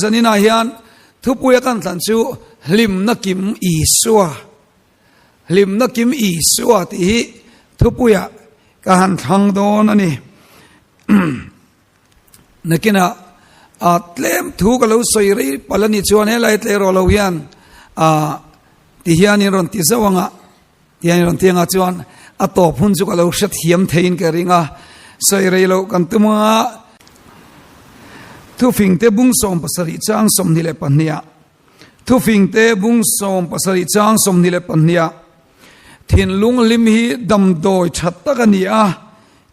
zaninah hian thupuia kan thlan chu Hlimna Kim Isua, Hlimna Kim Isua tih hi thupuia ka han thlang dawn a ni. Nakinah a tlem thu ka lo sawi rei palh a nih chuan helai tleirawl lo hian ah ti hian in rawn ti zauh ang a. Tiang rawn tiangah chuan a tawp hun chu ka lo hrethiam theiin ka ring a, sawi rei loh kan tum anga Thufingte bung 77 chang 22 ah Thufingte bung 70 chang 22 ah Thinlung hlim hi damdawi tha tak a ni a,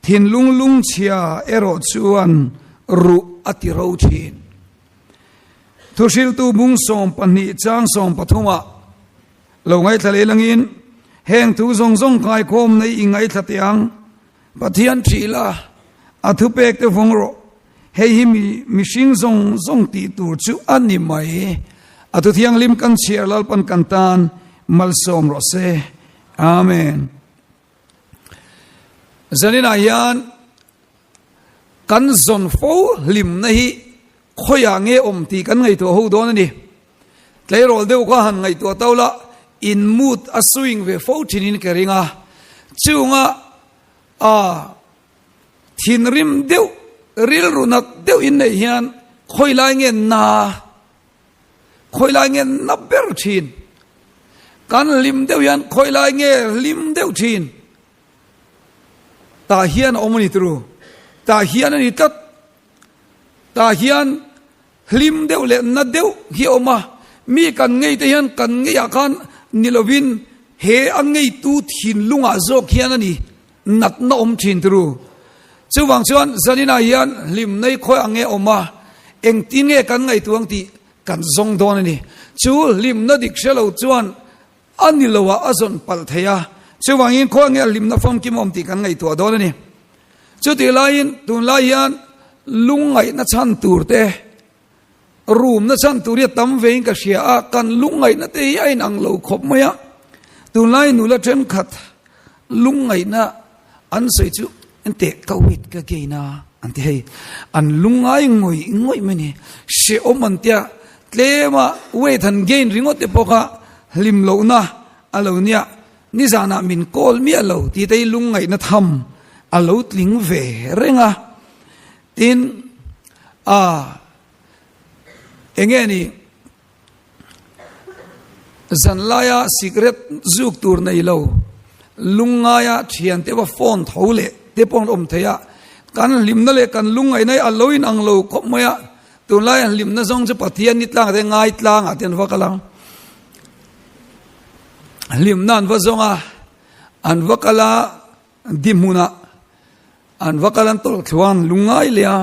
thinlung lungchhia erawh chuan ruh a ti ro thin. Thuhriltu bung 12 chang 13 ah Lo ngaithla leh langin, heng thu zawng zawng kaikhawm nei i ngaithla teh ang. Pathian ṭhih la, a thupek te vawng rawh. Hei hi mi mihring zawng zawng tih tur chu a ni mai. A thu thianghlim kan chhiar Lalpan kan tan malsawm rawh se. Amen. Zaninah hian kan zawn fo hlimna hi khawiah nge awm tih kan ngaihtuah ho dawn a ni. Tleirawl deuh kha han ngaihtuah tau la, in mood a swing ve fo thinin ka ring a. Chunga a thinrim deuh, rilru nat deuh in neih hian khawi lai nge na, khawi lai nge na ber thin. Kan hlim deuh hian khawi lai nge hlim deuh thin. Tah hian a awm a ni turu. Tah hian a ni tlat. Tah hian Hlim deuh leh na deuh hi a awm a, mi kan ngei te hian kan ngeiah khan ni lovin he a ngeitu thinlungah zawk hian a ni natna awm thin turu. Chuvang chuan zaninah hian hlim nei khawi ang nge awm a, engtin nge kan ngaihtuah ang tih kan zawng dawn a ni. Chu hlimna dik hre lo chuan a ni lo ah a zawn palh thei a, chuvangin khawi nge hlimna famkim awm tih kan ngaihtuah dawn a ni. Chutih laiin tunlai hian lungngaihna chhan tur te, rumna chhan tur hi a tam vein ka hria a, kan lungngaihna te hi a inang lo khawp mai a, tunlai nula thenkhat lungngaihna an sawi chu enteh ka weight ka gain a an ti hei, an lungngai ngawih ngawih mai a ni, hrehawm an tia tlema weight han gain ringawt te pawh kha hlim lohna a lo nia. Nizanah min call miah lo tih te hi lungngaihna tham a lo tling ve reng a. Tin, a enge ni zanlaia cigarette zuk tur nei lo lungngaia thian te va phone tho leh te pawh an awm thei a. Kan hlimna leh kan lungngaihna hi a lo inang lo khawp mai a. Tunlai an hlimna zawng chu Pathian ni tlangah te ngai tlangah te an va kal ang. Hlimna an va zawng a, an va kal a di hmunah an va kal an tawlh thluang an lungngai leh a.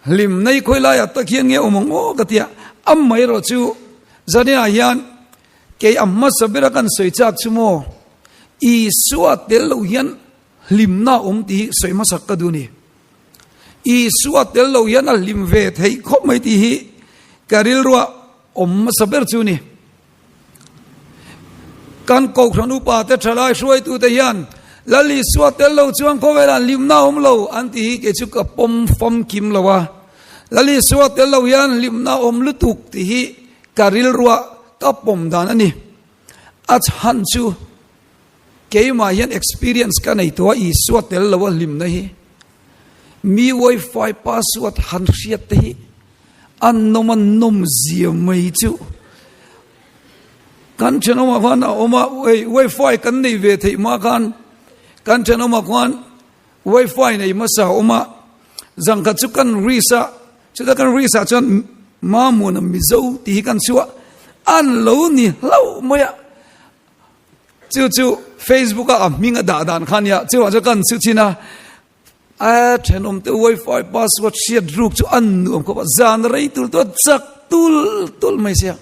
Hlimna hi khawi laiah tak hian nge awm ang aw ka ti a, amaherawh chu zaninah hian kei a hmasa bera kan sawi chak chu maw Isua tel lo hian hlimna awm tih hi sawi hmasak ka duh a ni. Isua tel lo hian a hlim ve theih khawp mai tih hi ka rilruah awm hmasa ber chu ni. Kan Kohhran upa te thalai hruaitute hian Lal Isua tel lo chuan khawvelah hlimna awm lo an tih hi kei chu ka pawm famkim lo a. Lal Isua tel lo hian hlimna awm lutuk tih hi ka rilruah ka pawm dan a ni. A chhan chu Keimah hian experience ka nei tawh a, Isua tel lo a hlimna hi. Mi wifi password han hriat te hi a nawm a nawm zia mai chu. Kan thenawmah khan a awm a, wifi kan nei ve theih hma khan kan thenawmah khan wifi nei hmasa a awm a, zangkhat chu kan risk a, chuta kan risk ah chuan Mamuna Mizo tih hi kan chhuah an lo ni hlauh mai a. Chu chu Facebook a a hming a dah dan kha nia, chuvang chuan kan chhu chin a, a thenawm te wifi password hriat ruk chu an nuam khawp a, zan rei tul tul a chak tul tul mai sia,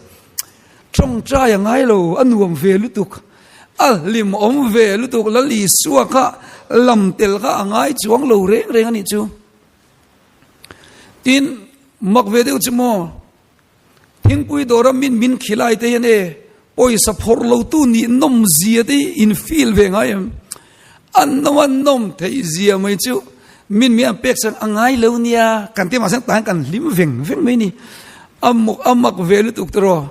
tawngtai a ngai lo, a nuam ve lutuk, a hlim awm ve lutuk, Lal Isua kha lam tel kha a ngai chuang lo reng reng a nih chu. Tin, mak ve deuh chu maw? Thingpui dawra min min khilai te hian e pawisa phawrh lo tu nih nawm zia te hi in feel ve ngai em? An nawm a nawm theih zia mai chu min mi an pek sang a ngai lo nia kan ti mahse tah hian kan hlim veng veng mai ni. A mak a mak ve lutuk tawh.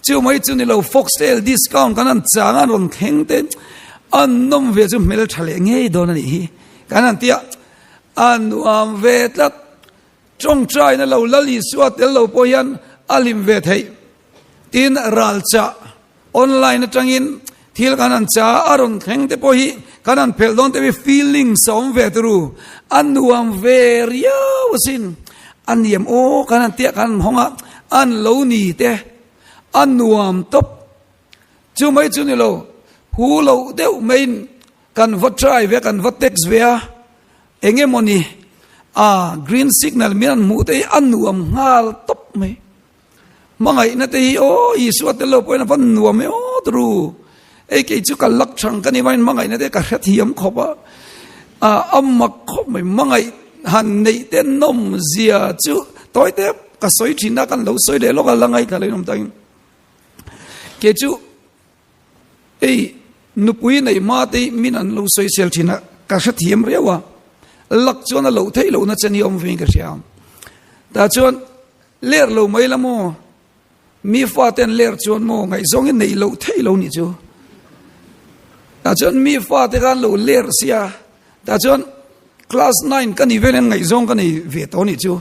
Chu mai chu ni lo Foxtail discount kan han chang a rawn thleng te an nawm ve chu hmel tha leh ngei dawn a nih hi kan han tia a nuam ve tlat tawngtaina lo Lal Isua tel lo pawh hian a hlim ve theih tin ral chah Online atangin thil kan han cha a, a rawn thleng te pawh hi kan han phelh dawn te hi feelings a awm ve turu, a nuam ve riau asin, a niam aw kan han tia kan han hawng a, an lo ni te a nuam tawp. Chu mai chu ni lo, hu loh deuh maiin kan va try ve a, kan va text ve a, eng emawni a green signal min han hmuh te hi a nuam nghal tawp mai. Hmangaihna te hi aw Isua tel lo pawhin a va nuam e aw turu. Ei kei chu ka lak thang ka ni vain hmangaihna te ka hrethiam khawp a. A a mak khawp mai hmangaih han neih te nawm zia chu tawi te ka sawi thin a kan lo sawi leh lawk a la ngaithla lo in awm takin. Kei chu ei nupui neih hma te hi min an lo sawi sel thin a ka hrethiam riau a. Lak chuan a loh theih lohna chen hi a awm vein ka hria. Tah chuan Ler lo mai la maw? Mi fate an ler chuan maw ngaihzawng hi neih loh theih lo nih chu. Tah chuan mi fate khan lo ler sia. Tah chuan class 9 ka ni vel hian ngaihzawng ka nei ve tawh nih chu.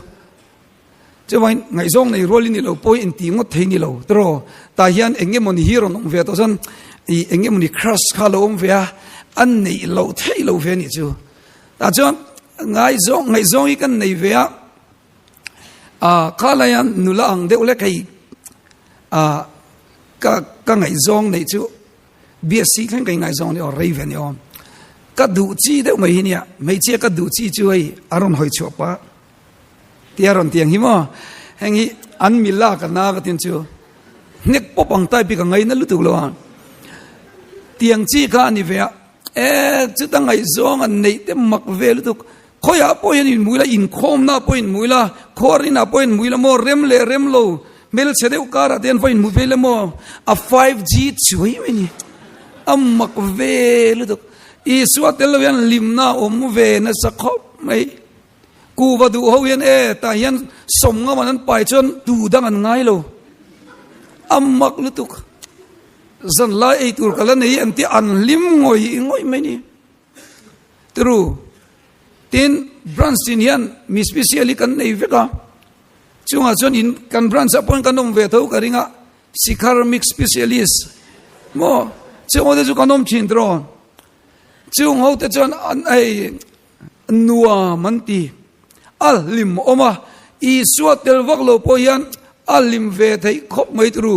Chuvangin ngaihzawng nei rual i ni lo pawh hi inti ngawt thei ni lo tiraw. Tah hian eng emawni hi rawn awm ve tawh chuan ih eng emawni crush kha lo awm ve a, an neih loh theih lo ve nih chu. Tah chuan ngaihzawng ngaihzawng hi kan nei ve a. Ah khalai a nula ang deuh lek hei ah ka ka ngaihzawng neih chu BSc thleng ka ingaihzawng ni aw rei ve ni aw ka duh chi deuh mai hi nia hmeichhia ka duh chi chu hei a rawn hawi chhuah pah tia rawn tiang hi maw heng hi an mila ka na ka tin chu hnek pawp ang type hi ka ngaina lutuk lo a tiang chi kha a ni ve a e chuta ngaihzawng an neih te mak ve lutuk Khawiah pawh hian inmui la, inkhawmna pawh inmui la, khuarinah pawh inmui la maw, rem leh rem lo, hmelchhe deuh karah te hian va inhmu ve la maw, a 5G chuai mai ni, a mak ve lutuk. Isua tel lo hian hlimna a awm ve nasa khawp mai. Kuhva duh ho hian e, tah hian sawm ngam an an pai chuan tu dang an ngai lo. A mak lutuk. Zanlai ei tur ka la nei an ti an hlim ngawih ngawih mai ni. True. Tin, branch tin hian mi special hi kan nei vek a. Chungah chuan in kan branch ah pawhin kan awm ve tho ka ring a, Sikhar mix specialist maw chung ho te chu kan awm thin tiraw. Chung ho te chuan an hei nuam an ti. A hlim awm a, Isua tel vak lo pawh hian a hlim ve theih khawp mai turu.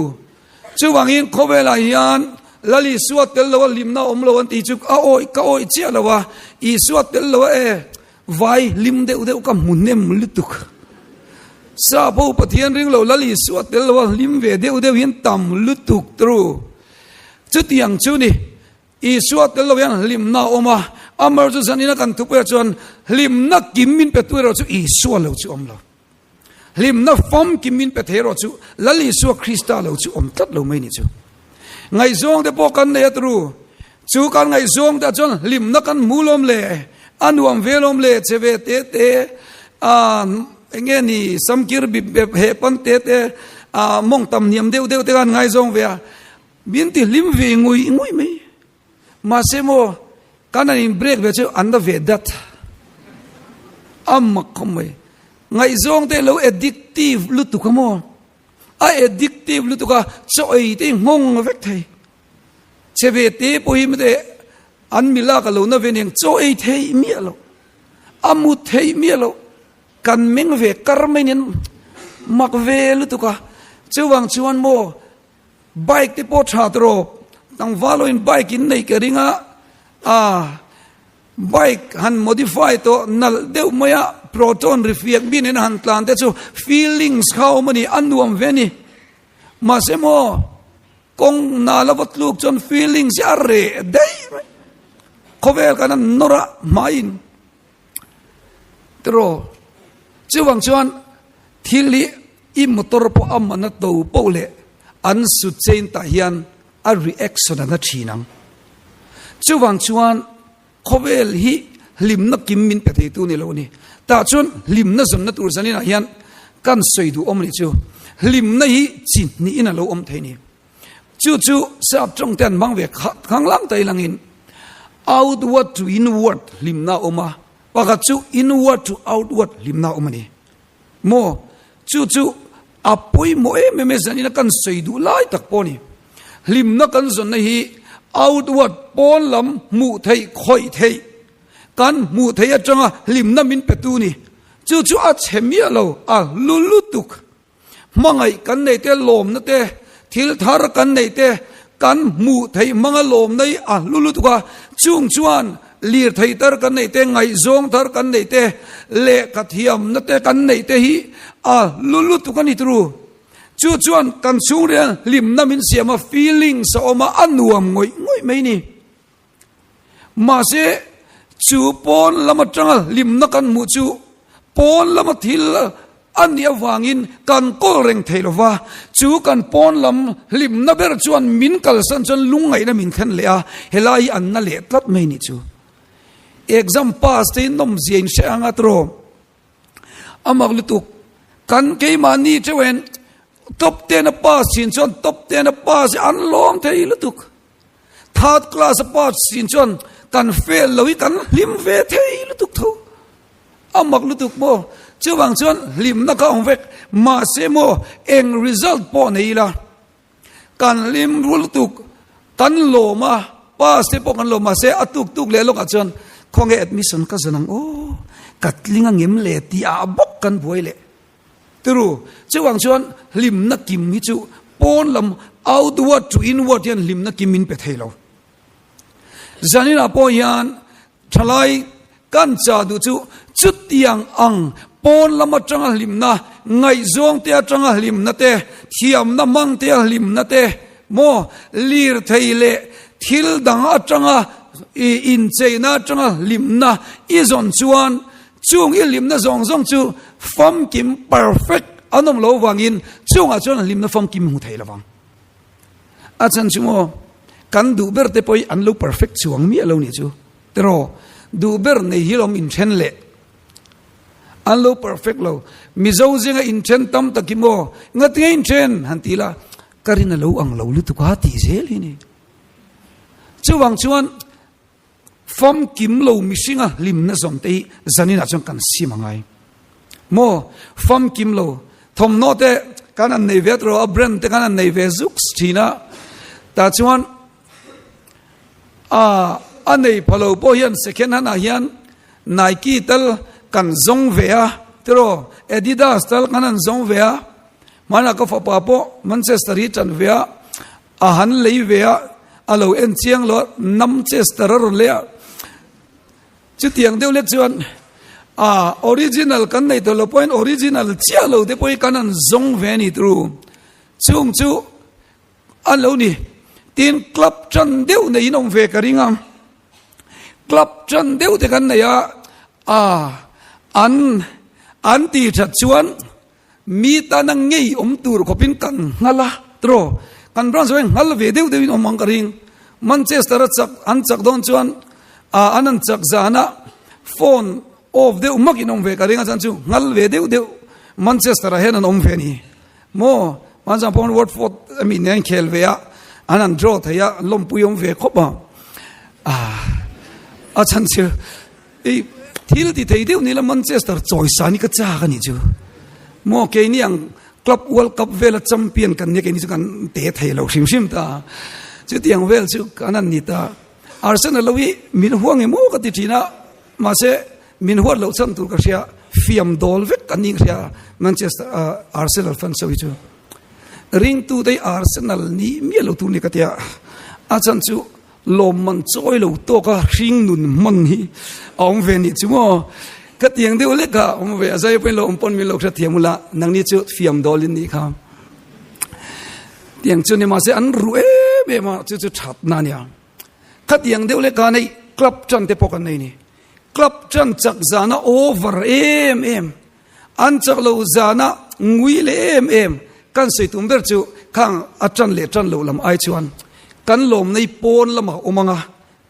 Chuvangin khawvelah hian Lal Isua tel lo a hlimna awm lo an tih chu a awih ka awih chiah lo a, Isua tel lo a e vai hlim deuh deuh ka hmu hnem lutuk. Sap ho Pathian ring lo Lal Isua tel lo a hlim ve deuh deuh hian tam lutuk turu. Chutiang chu ni. Isua tel lo hian hlimna a awm a, amaherawh chu zanina kan thupuiah chuan hlimna kim min petu erawh chu Isua lo chu awm lo. Hlimna famkim min pe thei erawh chu Lal Isua Krista lo chu awm tlat lo mai ni chu. Ngaihzawng te pawh kan nei a turu, chu kan ngaihzawng te ah chuan hlimna kan hmu lawm le, a nuam ve lawm le, che ve te te, a enge ni samkir bip bep heh pan te te, a mawng tam hniam deuh deuh te khan ngaizawng ve a, Min ti hlim ve ngawih ngawih mai. Mahse maw, kan han in break ve chu an la ve dat. A mak khawp mai. Ngaihzawng te lo addictive lutuk a maw. A addictive lutuk a, chaw ei te hi nghawng vek thei. Che ve te pawh hi mite an milak a lo na ve aniang, chaw ei theih miah loh. A mut theih miah loh. Kan meng ve kar mai nen mak ve lutuk a. Chuvang chuan maw, Bike te pawh tha tawh tlangval awin bike in nei ka ring a, ah bike han modify tawh nalh deuh mai a proton ri fiak mi nena han tlan te chu feelings kha a awm a ni a nuam ve a ni mahse maw kawng nal a va tluk chuan feelings hi a reh daih mai khawvel kan han nawr a hmaiin. Tiraw? Chuvang chuan thil hi i motor pawh a man a to poh leh an sut chain tah hian a reaction a na thin ang. Chuvang chuan khawvel hi hlimna kim min pe theitu ni lo a ni. Tah chuan hlimna zawnna tur zaninah hian kan sawi duh awm a nih chu. Hlimna hi chi hnihin a lo awm thei ni. Chu chu sap tawng te an hmang ve khanglang ta ilangin outward to inward hlimna a awm a, pakhat chu inward to outward hlimna a awm a ni. Maw? Chu chu a pawimawh em em e zanina kan sawi duh lai tak pawh a ni. Hlimna kan zawnna hi outward pawn lam hmuh theih khawih theih kan hmuh theih atanga hlimna min petu ni. Chu chu a chhe miah lo, a hlu lutuk. Hmangaih kan neih te, lawmna te, thil thar kan neih te, kan hmuh theih hmanga lawmna hi a hlu lutuk a, chung chuan lirthei thar kan neih te, ngaihzawng thar kan neih te, lehkha thiamna te kan neih te hi a hlu lutuk a ni turu. Chu chuan kan chhungril hlimna min siam a, feelings a awm a, a nuam ngawih ngawih mai ni. Mahse, chu pawn lam atanga hlimna kan hmuh chu pawn lama thil a nih avangin kan kawl reng thei lo va, chu kan pawn lam hlimna ber chuan min kalsan chuan lungngaihna min thlen leh a, helai hi an na leh tlat mai nih chu. Exam pass te hi nawmzia in hre ang a tiraw? A mak lutuk. Kan keimahni teuhin top ten a pass thin chuan top ten a pass hi an lawm thei lutuk. Third class a pass thin chuan kan fail lo hi kan hlim ve thei lutuk tho. A mak lutuk maw? Chuvang chuan hlimna kha awm vek. Mahse maw eng result pawh nei ila kan hlim ru lutuk, kan lawm a, pass te pawh kan lawm mahse a tuk tuk leh lawkah chuan khawnge admission ka zan ang aw, ka tling angem le tih ah bawk kan buai leh. Turu, chuvang chuan hlimna kim hi chu pawn lam outward to inward hian hlimna kim min pe thei lo. Zaninah pawh hian thalai kan cha duh chu chutiang ang pawn lam atanga hlimna, ngaihzawng te atanga hlimna te, thiamna hmang te a hlimna te, maw lirthei leh thil dang atanga incheina atanga hlimna i zawn chuan Chung i hlimna zawng zawng chu famkim, perfect, an awm lo vangin chungah chuan hlimna famkim hmu thei lovang. A chhan chu maw, kan duh ber te pawh hi an lo perfect chuang miah lo nih chu. Tiraw, duh ber nei hi lawm inthen leh. An lo perfect lo. Mizo zinga inthen tam tak hi maw, ngatinge inthen han ti la, ka rin a lo ang lo lutuk a tih zel hi ni. Chuvang chuan Famkim lo mihringa hlimna zawm te hi zaninah chuan kan sim a ngai. Maw famkim lo thawmhnaw te kan han nei ve a tawh a, brand te kan han nei ve zuk thin a, tah chuan a nei pha lo pawh hian second hand ah hian Nike tal kan zawng ve a tiraw, Adidas tal kan han zawng ve a, hmanah ka fapa pawh Manchester hi tan ve a, A han lei ve a, a lo en chiang lo a, Namchester a rawn lei a. Chutiang deuh lek chuan a original kan nei tawh lo pawhin original chiah lo te pawh hi kan han zawng ve a ni turu. Chung chu a lo ni. Tin, club tan deuh neiin awm ve ka ring a. Club tan deuh te kan nei a, a an an tih that chuan Mi tana ngei awm tur khawpin kan nghal a, tiraw? Kan branch ho hian nghal ve deuh deuhin awm ang ka ring. Manchester a chak an chak dawn chuan ah an an chak zana phone off deuh hmakin awm ve ka ring a chuan chu nghal ve deuh deuh Manchester ah hian an awm ve a ni. Maw? Hmanzang pawh Watford ami nen khel ve a, an han draw thei a, lawmpui awm ve khawp a. Ah a chhan chu I thil ti thei deuh nila Manchester chawisan hi ka chak a nih chu. Maw keini ang club World Cup vela champion kan nia keini chu kan te thei lo hrim hrim ta. Chutiang vel chu kan an ni ta. Arsenal lo hi min huang emaw ka ti thin a, mahse min huat loh chhan tur ka hria, fiam dawl vek an nih ka hria Manchester Arsenal fans ho hi chu. Ringtute hi Arsenal nih miah lo tur ni ka tia, a chhan chu Lawmman chawi lo tawk a hring nun hman hi a awm ve nih chu maw? Ka tiang deuh lek a awm ve a, zai pawhin lo awm pawn min lo hrethiam ula, nangni chu fiam dawl in nih kha. Tiang chu ni mahse an ruh em em a, chu chu that na nia. Kha tiang deuh lek a nei club tan te pawh kan nei ni. Club tan chak zana over em em. An chak lo zana ngui leh em em kan sawi tum ber chu khang a tan leh tan loh lam ai chuan kan lawmna hi pawn lamah awm ang a,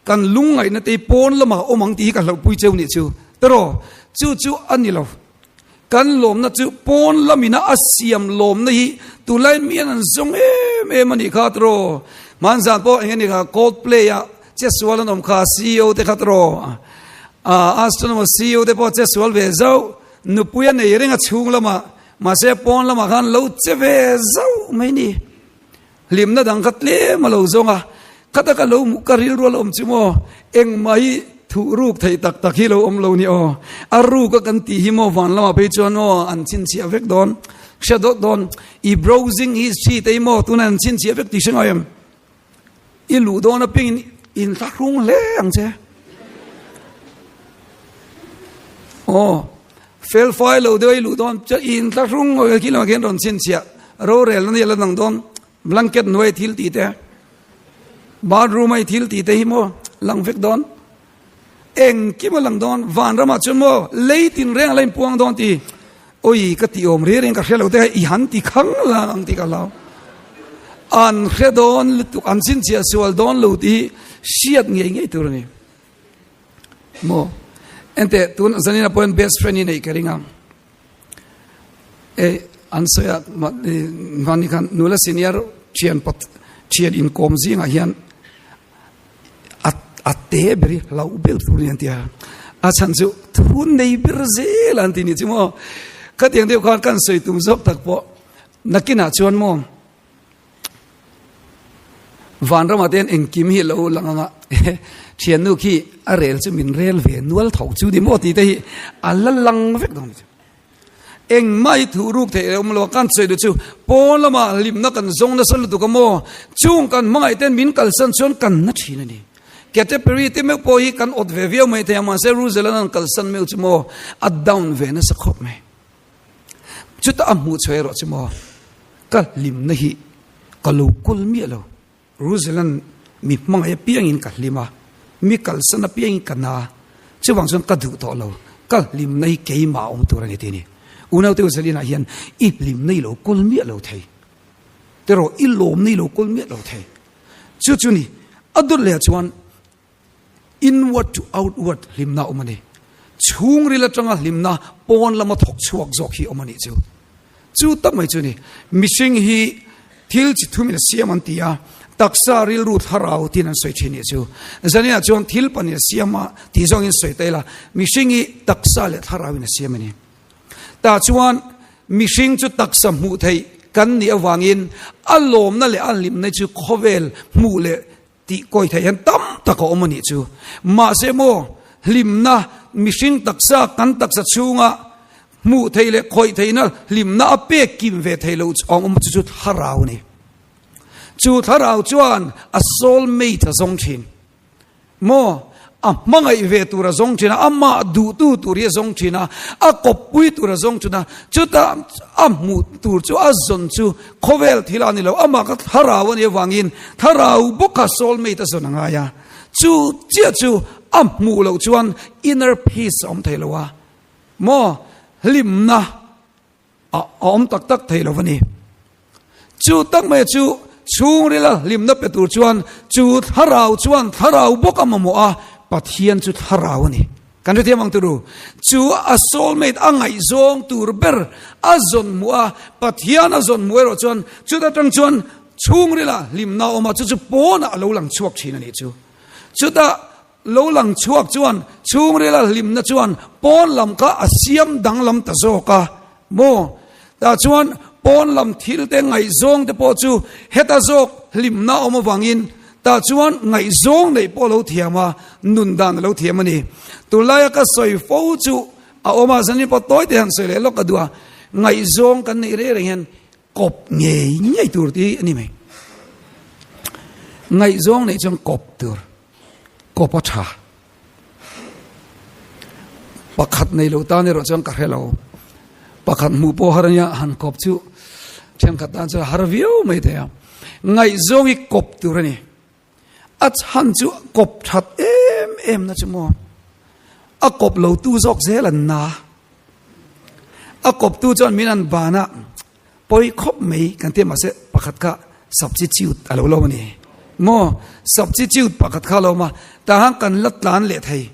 kan lungngaihna te hi pawn lamah awm ang tih hi ka hlauhpui cheu nih chu. Teraw, chu chu a ni lo. Kan lawmna chu pawn lamina a siam lawmna hi tunlai mian an zawng em em a nih kha tiraw. Hmanzan pawh eng nge ni kha Coldplay ah chesual an awm kha CEO te kha tiraw. Astronomer CEO te pawh chesual ve zauh nupui a nei reng a chhung lamah mahse pawn lamah khan lo che ve zauh mai ni. Hlimna dang kha tlem a lo zawng a, khata ka lo hmuh ka rilru a lo awm chu maw, engmah hi thuh ruk theih tak tak hi lo awm lo ni aw, a ruk a kan tih hi maw van lamah phei chuan aw an chhinchhiah vek dawn, hria dawt dawn, i browsing history te hi maw tunah an chhinchhiah vek tih hre ngai em? I luh dawn apiangin inthlahrung hle ang che. Aw, fel fai lo deuh a i luh dawn chuan inthlahrung ngawih khi lamah khian rawn chhinchhiah rorel na nia la dang dawn blanket hnuai thil tih te bathroom a i thil tih te hi maw lang vek dawn engkim a lang dawn vanramah chuan maw lei tin reng a la inpuang dawn tih Oi ka ti awm reng reng ka hre lo te i han ti khang lang ang tih ka hlau. An hre dawn lutuk an chhinchhiah sual dawn lo tih hi hriat ngei ngei tur a ni. Maw enteh tun zanina pawhin best friend hi neih ka ring a. E an sawi a hmani khan nula senior thian pat thian inkawm zingah hian A a te ber hi hlauh ber tur a ni an ti a, a chhan chu thu nei ber zel an ti ni chu maw. Khatiang deuh khan kan sawi tum zawk tak pawh nakinah chuan maw vanramah te hian engkim hi lo lang ang a, thiannu khi a rel chu min rel ve nual tho chu ni maw tih te hi a la lang vek dawn a ni chu. Engmah hi thuh ruk theih a awm lo a, kan sawi duh chu pawn lamah hlimna kan zawng nasa lutuk a maw? Chung kan hmangaih ten min kalsan chuan kan na thin a ni. Katy Perry te meuh pawh hi kan awt ve viau mai thei a, mahse Ruzelan an kalsan meuh chu maw a down ve nasa khawp mai. Chutah a hmuh chhuah erawh chu maw ka hlimna hi ka lo kawl miah lo. Ruzelan mi hmangaih apiangin ka hlim a, mi kalsan apiangin ka na, chuvang chuan ka duh tawh lo, ka hlimna hi keimah a awm tur a ni tih a ni. Unaute Ruzelinah hian i hlimna i lo kawl miah lo thei, tiraw i lawmna i lo kawl miah lo thei. Chu chu ni, a dawt leh ah chuan Inward to outward hlimna a awm a ni. Chhungril atanga hlimna pawn lama thawk chhuak zawk hi a awm a nih chu. Chu tak mai chu a ni. Mihring hi thil chi thumin a siam an ti a, taksa, rilru, thlarau tiin an sawi thin nih chu. Zaninah chuan thil pahnih a siam a tih zawngin sawi ta ila, mihring hi taksa leh thlarauin a siam a ni. Tah chuan mihring chu taksa hmuh theih kan nih avangin a lawmna leh a hlimna chu khawvel hmuh leh Tih kawi theih hian tam tak a awm a nih chu. Mahse maw, hlimna, mihring taksa, kan taksa chhunga hmuh theih leh khawih theihna hlimna a pek kim ve theih loh a awm chu chu thlarau a ni. Chu thlarau chuan a soul mate a zawng thin. Maw, a hmangaih ve tur a zawng thin a, amah duhtu tur hi a zawng thin a, a kawppui tur a zawng thin a, chutah a hmuh tur chu a zawn chu khawvel thil a ni lo, amah kha thlarau a nih avangin thlarau bawk kha soul mate a zawn a ngai a, chu chiah chu a hmuh loh chuan inner peace a awm thei lo a, maw hlimna. A awm tak tak thei lo a ni. Chu tak mai chu chhungrila hlimna pe tur chuan chu thlarau chuan thlarau bawk a mamawh a, Pathian chu thlarau a ni. Kan hrethiam ang turu. Chu a soulmate a ngaihzawng tur ber a zawn hmuh a, Pathian a zawn hmuh erawh chuan chuta tang chuan chhungrila hlimna a awm a, chu chu pawnah a lo lang chhuak thin a nih chu. Chutah Lo lang chhuak chuan chhungrila hlimna chuan pawn lam kha a siam danglam ta zawk a maw? Tah chuan pawn lam thil te ngaihzawng te pawh chu heta zawk hlimna a awm avangin tah chuan ngaihzawng neih pawh a lo thiam a, nun dan a lo thiam a ni. Tunlaia ka sawi fo chu a awm a, zanin pawh tawi te han sawi leh lawk ka duh a, ngaihzawng kan neih reng reng hian kawp ngei ngei tur tih a ni mai. Ngaihzawng neih chuan kawp tur. Kawp a tha. Pakhat nei lo tan erawh chuan ka hre lo. Pakhat hmuh pawh har ania han kawp chu thenkhat tan chuan har viau mai thei a. Ngaihzawng hi kawp tur a ni. A chhan chu kawp that em em na chu maw. A kawp lo tu zawk zel an na. A kawp tu chuan min an ban a. Pawi khawp mai kan ti a mahse pakhat kha substitute a lo lo a ni maw substitute pakhat kha a lo awm a tah khan kan la tlan leh thei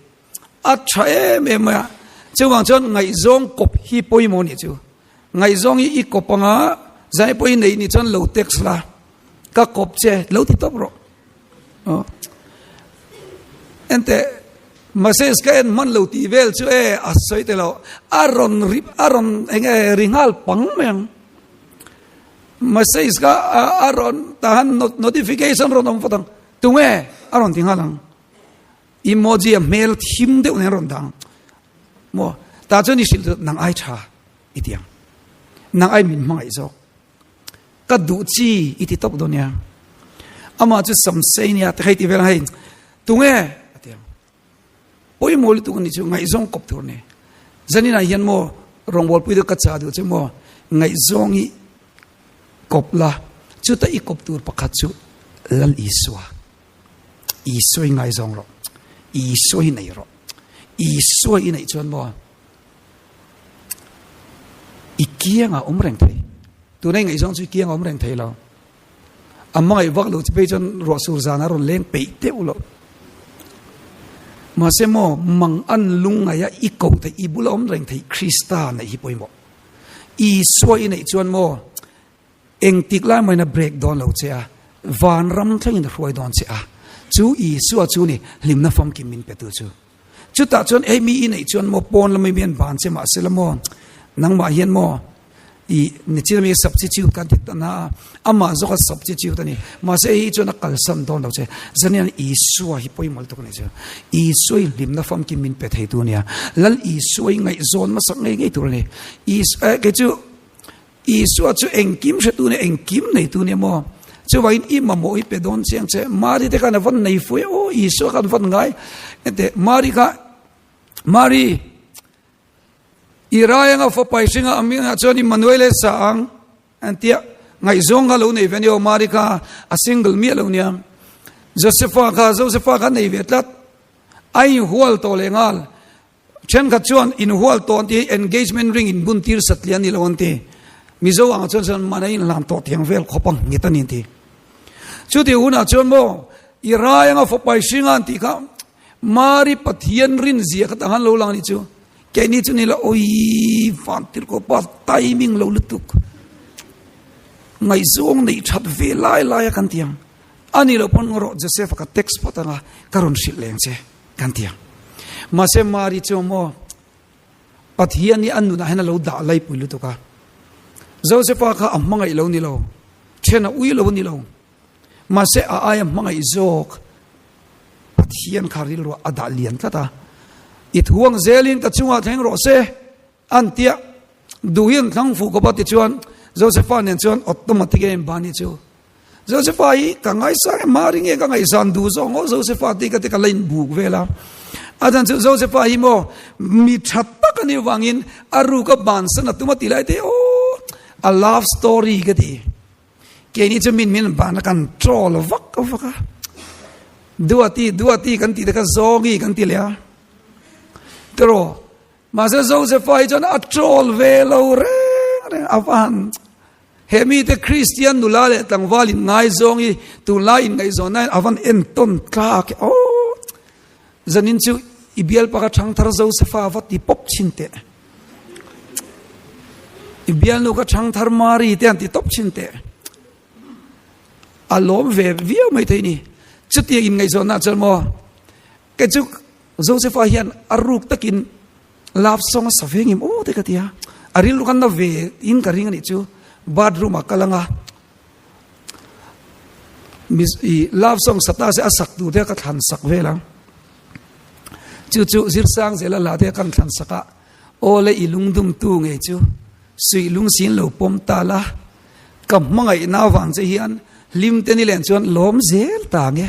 a tha em em mai a. Chuvang chuan ngaihzawng kawp hi pawimawh nih chu. Ngaihzawng hi i kawp anga zai pawh i neih nih chuan lo text la, ka kawp che lo ti tawp rawh. Enteh message ka en hman lo tih vel chu e a sawi te lo, a rawn ri a rawn eng nge ri nghal pang mai ang. Message kha a rawn tahan notification rawn awm phawt ang, tunge a rawn ti nghal ang. Emoji a hmel thim deuh nen rawn dang maw tah chuan i hrilh chu nang ai tha i ti ang nang ai min hmangaih zawk ka duh chi i ti tawp dawn nia amah chu samsei nia te hei ti vel hei tunge a ti ang pawimawh lutuk ani chu ngaihzawng kawp tur ni zaninah hian maw rawngbawlpui te ka chah duh che maw ngaihzawng hi kawp la chuta i kawp tur pakhat chu Lal Isua. Isua i ngaizawng rawh. Isua hi nei rawh. Isua i neih chuan maw i kiangah awm reng thei. Tuna i ngaihzawng chu i kiangah awm reng thei lo. A hmangaih vak lo chu phei chuan ruah sur zan a rawn leng peih deuh lo. Mahse maw mang an lungngaih a i ko theih i bula awm reng thei Krista neih hi pawimawh. Isua i neih chuan maw Engtik lai main a break dawn lo che a, vanram thlengin a hruai dawn che a, chu Isua chu ni hlimna famkim min petu chu. Chutah chuan hei mi i neih chuan maw pawn lama mi an ban che mahsela maw nangmah hian maw i nichin ami substitute kan ti ta na a, amah zawk a substitute a ni. Mahse hei hi chuan a kalsan dawn lo che. Zanian Isua hi pawimawh lutuk a ni chu. Isua hi hlimna famkim min pe theitu a nia. Lal Isua hi ngaihzawn hmasak ngei ngei tur a ni. Is, eh, kei chu Isua chu engkim hretu nia, engkim neitu nia maw? Chuvangin i mamawh hi pe dawn chiang che. Mari te khan a van nei fui aw, Isua khan van ngai. Ente, Mari kha, Mari, i rai anga fapa i hringa a mingah chuan Immanuel e sa ang, an tia. Ngaihzawng kha lo nei ve nia aw, Mari kha a single miah lo nia. Josefa kha, Josefa kha nei ve tlat. A inhual tawh leh nghal. Thenkhat chuan inhual tawh an ti hi engagement ring in bun tir satliah a ni lo an ti. Mizo ang chuan chuan man a inhlan tawh thiang vel khawp ang nghet a ni an ti. Chutih hunah chuan maw i rai anga fapa i hringa an tih kha Mari Pathian rin zia kha tang han lo lang a ni chu. Keini chu ni la awii van tir ko pa timing lo lutuk. Ngaihzawng neih that ve lai lai a kan ti ang. A ni lo pawn rawh Joseph a ka text phawt anga ka rawn hrilh leng che. Kan ti ang. Mahse Mari chu maw Pathian hi a nunah hian a lo dah laipui lutuk a. Josefa kha a hmangaih lo ni lo, then a ui lo ni lo. Mahse a aia hmangaih zawk Pathian kha rilruah a dah lian tlat a. I thuang zelin ka chungah thleng rawh se an tia duh hi an thlang fuh khawp a tichuan Josefa nen chuan automatic a inbani chu Josefa hi ka ngaisang em mari nge ka ngaihsan duh zawk ngaw Josefa tih ka ti ka la inbuk vel a. A chan chu Josefa hi maw mi tha tak a nih vangin a ruk a bansan a tum a tih lai te aw a love story ka ti. Keini chu min min ban a kan troll vak vak a. Duati duati kan tih te kha zawngi kan ti leh a. Tiraw mahse Josefa hi chuan a troll ve lo reng reng a va han He mite Kristian nula leh tlangval in ngaizawng hi tunlai in ngaihzawn nain a van entawn tlak e aw. Zanin chu i bialpa kha Thangthar Josefa va ti pawp thin teh. I bialnu kha Thangthar Mari te han ti tawp thin teh. A lawm ve viau mai thei ni. Chutiang in ngaihzawn nah chuan maw kei chu Josefa hian a ruk takin Love song a sa ve ngim aw te ka ti a, a rilru khan na ve in ka ring a nih chu, bathroom ah kal anga i love song sa ta se a sak tur te ka thlan sak vel ang, chu chu zirsang zel a hla te kan thlan sak a, aw le i lungdum tu ngei chu suih lung sin lo pawm ta la, ka hmangaihna avang che hian hlim te ni len chuan lawm zel ta nge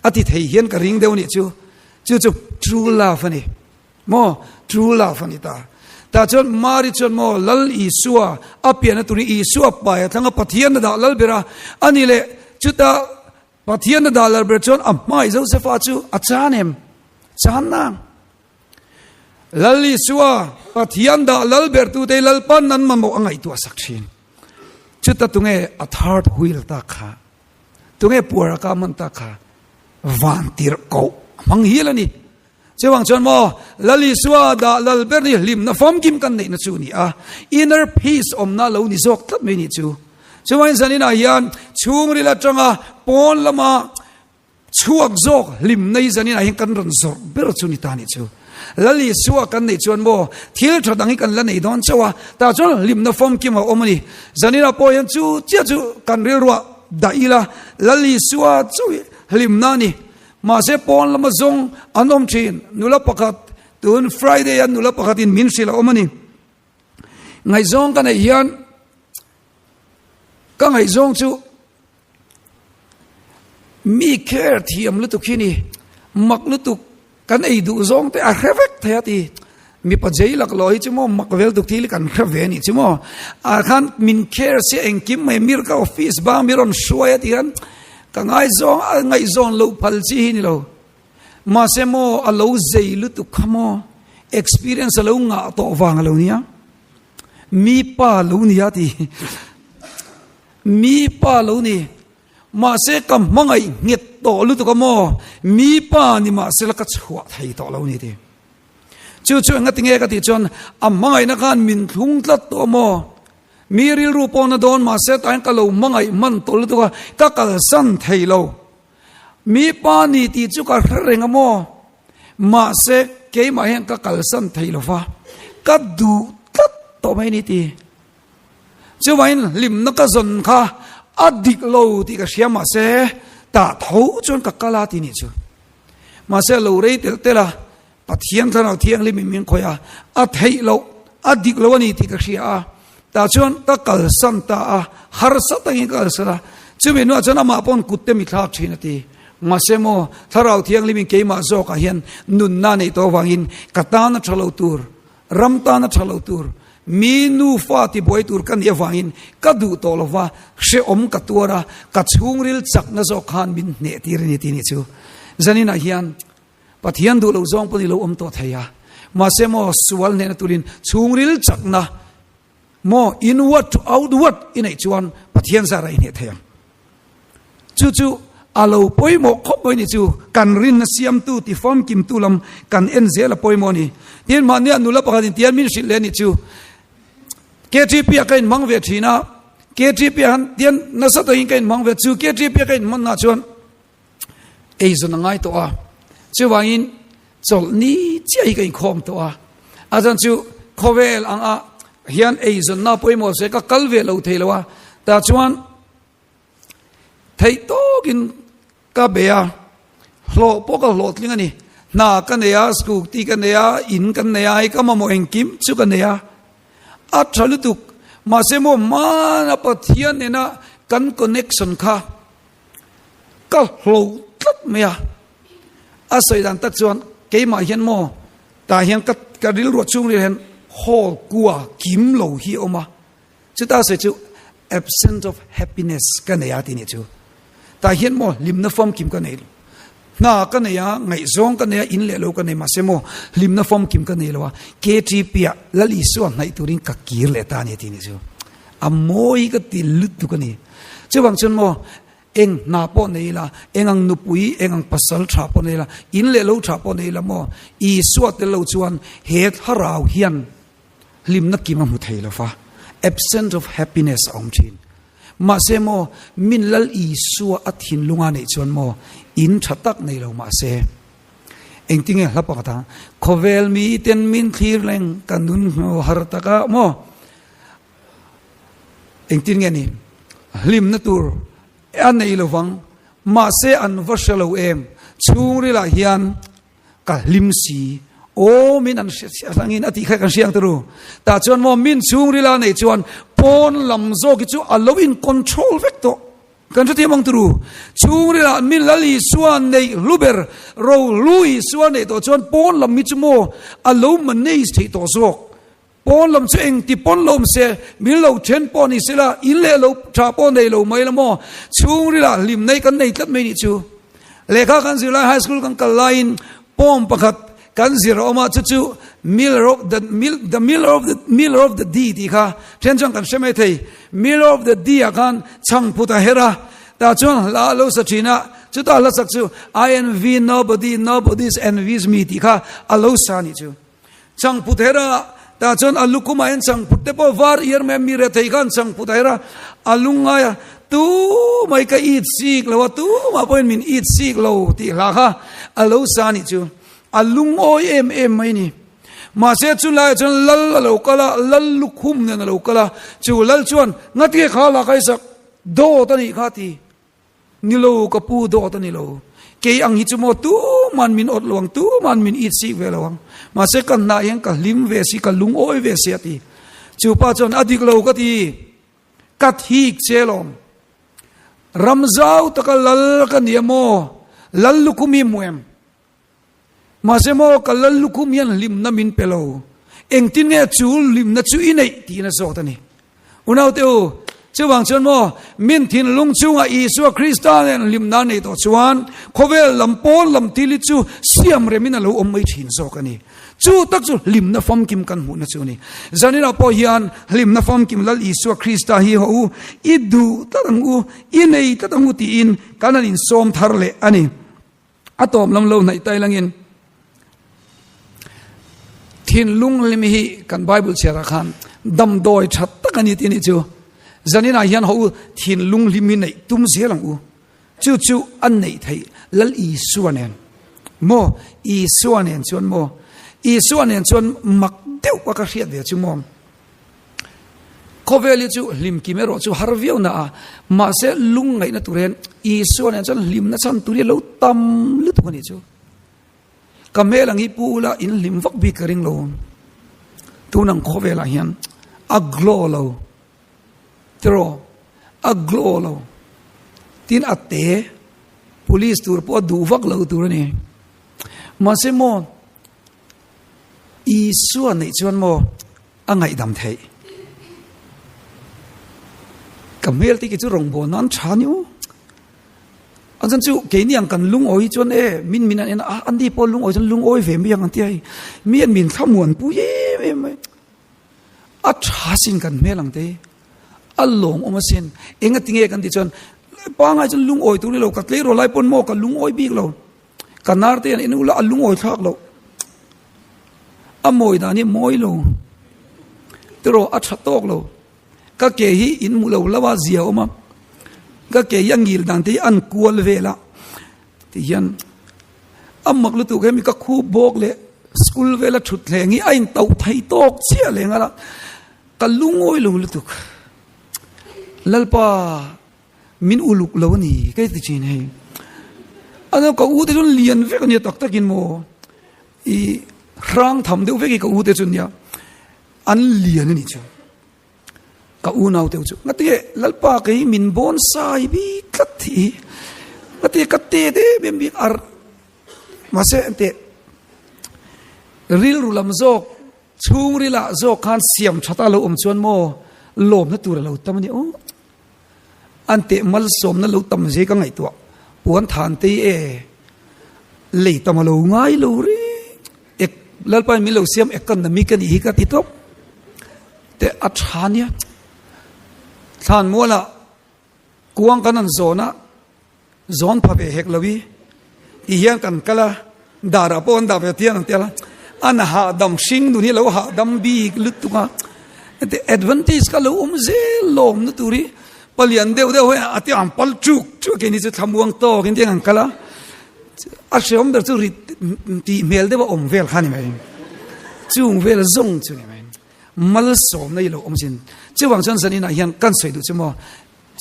a ti thei hian ka ring deuh a nih chu, chu chu true love a ni. Maw? True love a ni ta. Tah chuan Mari chuan maw Lal Isua a pianna turin Isua pai a thlang a, Pathian a dah lal ber a, a ni leh chuta Pathian a dah lal ber chuan a hmai Josefa chu a chan em? Chan nang. Lal Isua Pathian dah lal ber tute hi Lalpan an mamawh a ngaihtuah sak thin. Chuta tunge a third wheel ta kha? Tunge puar a ka man ta kha? Van tirhkoh a hmang hial a ni. Chuvang chuan maw, Lal Isua dah lal ber ni hlimna famkim kan neihna chu a ni a, inner peace awmna lo ni zawk tlat mai ni chu. Chuvangin zaninah hian chhungril atanga pawn lama chhuak zawk hlimna hi zaninah hian kan rawn zawrh ber chu ni ta ni chu. Lal Isua kan neih chuan maw, thil tha dang hi kan la nei dawn chauh a, tah chuan hlimna famkim a awm a ni. Zaninah pawh hian chu chiah chu kan rilruah dah ila, Lal Isua chauh hi hlimna a ni. Mahse pawn lama zawng an awm thin. Nula pakhat tun Friday a nula pakhatin min hrilh a awm a ni. Ngaihzawng ka neih hian ka ngaihzawng chu mi care thiam lutuk hi ni. Mak lutuk kan ei duh zawng te a hre vek thei a ti. Mipa jei lak lo hi chu maw mak vel tuk thil hi kan hre ve a nih chu maw. Ah khan min care sia engkim mai mir ka office bang mi rawn hruai a ti khan ka ngaizawng a ngaihzawn loh phal chi hi ni lo. Mahse maw a lo zei lutuk kha maw experience a lo ngah tawh vang a lo nia. Mi pa lo ni a ti. Mi pa lo ni. Mahse ka hmangaih nghet tawh lutuk a maw mi pa ni mahse la ka chhuah thei tawh lo ni ti. Chu chu enga tinge ka tih chuan a hmangaihna khan min thlung tlat tawh maw? Mi rilru pawh na dawn mahse tah hian ka lo hmangaih hman tawh lutuk a, ka kalsan thei lo. Mi pa ni tih chu ka hre reng a maw? Mahse keimah hian ka kalsan thei lo va, ka duh tlat tawh mai ni ti. Chuvangin hlimna ka zawn kha a dik lo tih ka hria mahse tah tho chuan ka kal a ti nih chu. Mahse a lo rei telh telh a, Pathian Thlarau Thianghlim in min khawih a, a theih loh, a dik lo a ni tih ka hria a, tah chuan ka kalsan ta a, harsa takin ka kalsan a, chumi hnuah chuan amah pawn kut te mi thlak thin a ti. Mahse maw, Thlarau Thianghlim in keimah zawkah hian nunna neih tawh avangin ka tan a tha lo tur, Ram tana tha lo tur, mi nufa tibuai tur ka nih avangin ka duh tawh lo va, hrehawm ka tuar a, ka chhungril chakna zawk khan min hneh tir a ni tih nih chu. Zaninah hian Pathian duh loh zawng pawh ni lo awm tawh thei a, mahse maw sual hnehna turin chhungril chakna maw inward to outward i neih chuan Pathian zarah i hneh thei ang. Chu chu a lo pawimawh khawp mai ni chu kan rinna siamtu ti famkimtu lam kan en zel a pawimawh a ni. Tin, mahnia nula pakhatin tian min hrilh leh a nih chu KTP ah ka inhmang ve thin a, KTP ah han tian nasa takin ka inhmang ve chu KTP ah ka inhmanna chuan eizawn a ngai tawh a, chuvangin chawlhni chiah hi ka inkhawm tawh a, a chuan chu khawvel anga hian eizawnna pawimawh se ka kal ve lo thei lo a, tah chuan Theih tawkin ka bei a, hlawh pawh ka hlawhtling a ni. Hna ka nei a, scooty ka nei a, in kan nei a, hei ka mamawh engkim chu ka nei a. A tha lutuk, mahse maw hmana Pathian nena kan connection kha ka hloh tlat mai a. A sawi dan tak chuan keimah hian maw tah hian ka ka rilruah chhungril hian hall kua kim lo hi a awm a. Chuta sawi chu absence of happiness ka nei a ti nih chu. Tah hian maw hlimna famkim ka nei lo. Hna ka nei a, ngaihzawng ka nei a, in leh lo ka nei mahse maw hlimna famkim ka nei lo a, KTP ah Lal Isua hnaih turin ka kir leh ta a ni a ti nih chu. A mawi ka ti lutuk a ni. Chuvang chuan maw eng hna pawh nei ila, eng ang nupui, eng ang pasal tha pawh nei ila, in leh lo tha pawh nei ila maw Isua tel lo chuan he thlarau hian Hlimna kim a hmu thei lo va, absent of happiness a awm thin. Mahse maw, min Lal Isua a thinlunga neih chuan maw, in tha tak nei lo mahse, engtinge hla pakhat ang, khawvel miten min thlir leng ka nun hmu har taka maw, engtin nge ni, hlimna tur a nei lo vang, mahse an va hre lo em, chhungrilah hian Ka hlim si, aw min an hria chiah hlangin a tih kha kan hria ang te ru. Tah chuan maw min chhungrila neih chuan pawn lam zawk hi chu a lo in control vek tawh. Kan hrethiam ang te ru. Chhungrila min Lal Isua neih hlu ber, ro hlu Isua neih tawh chuan pawn lam hi chu maw a lo manage theih tawh zawk. Pawn lam chu engti pawn lo awm se, min lo then pawh ni sela, in leh lo tha pawh nei lo mai la maw? Chhungrilah hlim nei kan nei tlat mai nih chu. Lehkha kan zir lai, high school kan kal laiin poem pakhat kan zir a awm a, chu chu Miller of the the Miller of the Miller of the Dee tih kha then chuan kan hre mai thei. Miller of the Dee ah khan chhangphut a her a, tah chuan hla a lo sa thin a. Chutah hla sak chu I envy nobody, nobody envies me tih kha a lo sa nih chu. Changput her a, tah chuan a lukhum ah hian changput te pawh var iar mai a, mi rethei khan changput a her a, a lungngai a, tu mai ka it sik lo a, tumah pawhin min it sik lo tih hla kha a lo sa nih chu. A lungawi em em mai ni. Mahse chulaiah chuan lal a lo kal a, lal lukhum nen a lo kal a, chu lal chuan ngatinge kha la ka isak dawt a nih kha ti. Ni lo ka pu dawt a ni lo. Kei ang hi chu maw tuman min awt lo ang, tuman min it sik ve lo ang. Mahse ka hnah hian ka hlim ve si, ka lungawi ve si a ti. Chu pa chuan a dik lo ka ti, ka thik che lawm. Ram zau taka lal ka ni a maw, lal lukhum hi hmu em? Mahse maw ka lal lukhum hian hlimna min pe lo. Engtin nge chu hlimna chu i neih tiin a zawt a ni. Unaute u, chuvang chuan maw min thinlung chungah Isua Krista nen hlimna nei tawh chuan khawvel lam pawn lam thil hi chu siam remin a lo awm mai thin zawk a ni. Chu tak chu hlimna famkim kan hmuhna chu a ni. Zaninah pawh hian hlimna famkim Lal Isua Krista hi haw u, i duh tlat ang u, i nei tlat ang u tiin kan han insawm thar leh a ni. A tawp lam lo hnaih tai langin thinlung hlim hi kan Bible chhiarah khan damdawi tha tak a ni tih a nih chu. Zaninah hian ho u thinlung hlim hi neih tum zel ang u. Chu chu an neih theih Lal Isua nen. Maw Isua nen chuan maw Isua nen chuan mak deuh a ka hriat ve chu maw. Khawvel hi chu hlimkim erawh chu har viau na a, mahse lungngaihna tur hian Isua nen chuan hlimna chhan tur hi a lo tam lutuk a nih chu. Ka hmel ang hi pu ula in hlim vak bik ka ring lo. Tun ang khawvelah hian a glow lo. Tiraw? A glow lo. Tin a te police tur pawh a duh vak lo tur a ni. Mahse maw Isua neih chuan maw a ngaihdam theih? Ka hmel te khi chu rawngbâwl nan ṭha ni u. A chuan chu keini ang kan lungawi chuan e min min an en a, ani pawh lungawi chuan lungawi ve mai ang an ti a hei. Mi an min thlamuan pui em em mai. A ṭha sin kan hmel ang te hi. A lawmawm asin. Engatinge kan tih chuan pangai chuan lungawi tur ni lo, ka tleirawl lai pawn maw ka lungawi bik lo. Ka nar te hian en ula a lungawi thlak loh. A mawi dan hi mawi lo. Tiraw a tha tawk lo. Ka ke hi in hmu lo lo a zia awm a. Ka ke hi a ngil dan te hi an kual vel a. Ti hian a mak lutuk hemi ka khup bawk leh school vela thut thleng hi a in tauh thei tawk chiah leh nghal a. Ka lungawi lo lutuk. Lalpa. Min uluk lo a ni ka ti thin hei. A ka u te chuan lian vek a nia tak takin maw i hrang tham deuh vek i ka u te chu nia an lian a ni chu. Ka u nau te chu ngati lalpa kei min bawn sai bik tlat hi ngati ka te te em bik ar mahse ente rilru lam zawk chhungrilah zawk khan siam thata lo awm chuan maw lawmna tur a lo tam a ni aw. An teh malsawmna lo tam zia ka ngaihtuah puan than tei e lei tam a lo ngai lo reng ek Lalpa in min lo siam ek kan na mi ka nih hi ka ti tawp te a tha nia thlan muala kuang kan an zawn a Zawn pha ve hek lo i ti hian kan kal a, darah pawh an dah ve tiang ang tel a, an hahdam hring nun hi a lo hahdam bik lutuk a, heti advantage kha lo awm zel lawm na tur hi palian deuh deuh hian a tiang ang pal chuk chuk a keini chu thlamuang tawk in tiang ang kal a, a hreawm ber chu rit tih hmel deuh a awm vel kha a ni mai, chung vel zawng chu a ni mai, malsawmna hi lo awm sin, chuvang chuan zaninah hian kan sawi duh chu maw.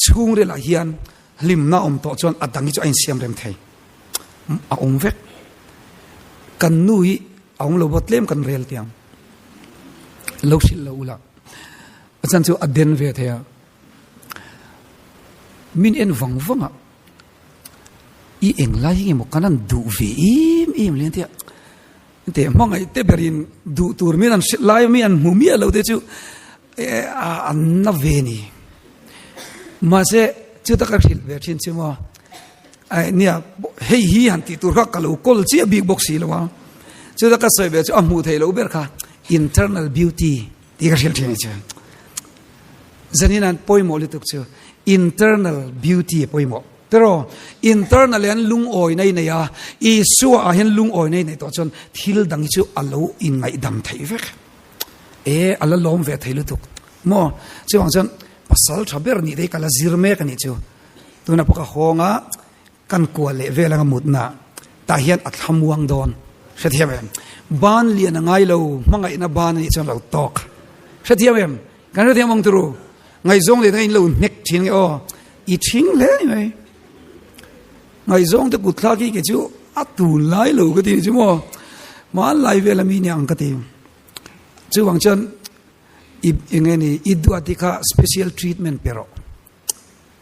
Chhungrilah hian hlimna awm tawh chuan a dang hi chu a insiam rem thei. A awm vek. Kan nu hi a awm lo bawk tlem kan rel tiang. Lo hrilh lo ula. A chan chu a den ve thei a. Min en vang vang a. I eng lai hi nge maw kan an duh ve em em le tia. Te hmangaih te berin duh tur min an hrilh lai mi an hmu miah lo te chu an na ve ni. Mahse chu taka hrilh ve thin chu maw nia hei hi han tih tur kha ka lo kawl chiah bik bawk si lo a. Chu taka sawi ve chu a hmuh theih loh ber kha internal beauty tih ka hrilh thin a ni chu. Zanin an pawimawh lutuk chu internal beauty a pawimawh. Tiraw? Internal hian lungawina i nei a, Isua ah hian lungawina i neih tawh chuan thil dang hi chu a lo inngaihdam theih vek. E, a la lawm ve thei lutuk. Maw? Chuvang chuan pasal tha ber nih te hi ka la zir mek a nih chu. Tunah pawh ka hawng a, kan kual leh vel anga mutna tah hian a thlamuang dawn. Hrethiam em? Ban lian a ngai lo, hmangaihna ban a nih chuan lo tawk. Hrethiam em? Kan hrethiam ang turu. Ngaihzawng leh in lo hnek thin nge aw. I thing hle ni mai. Ngaihzawng te kut thlak hi ke chu a tun lai lo ka ti ni chu maw. Hmanlai vel ami ni ang ka ti. Chuvang chuan i enge ni i duat hi kha special treatment pe rawh.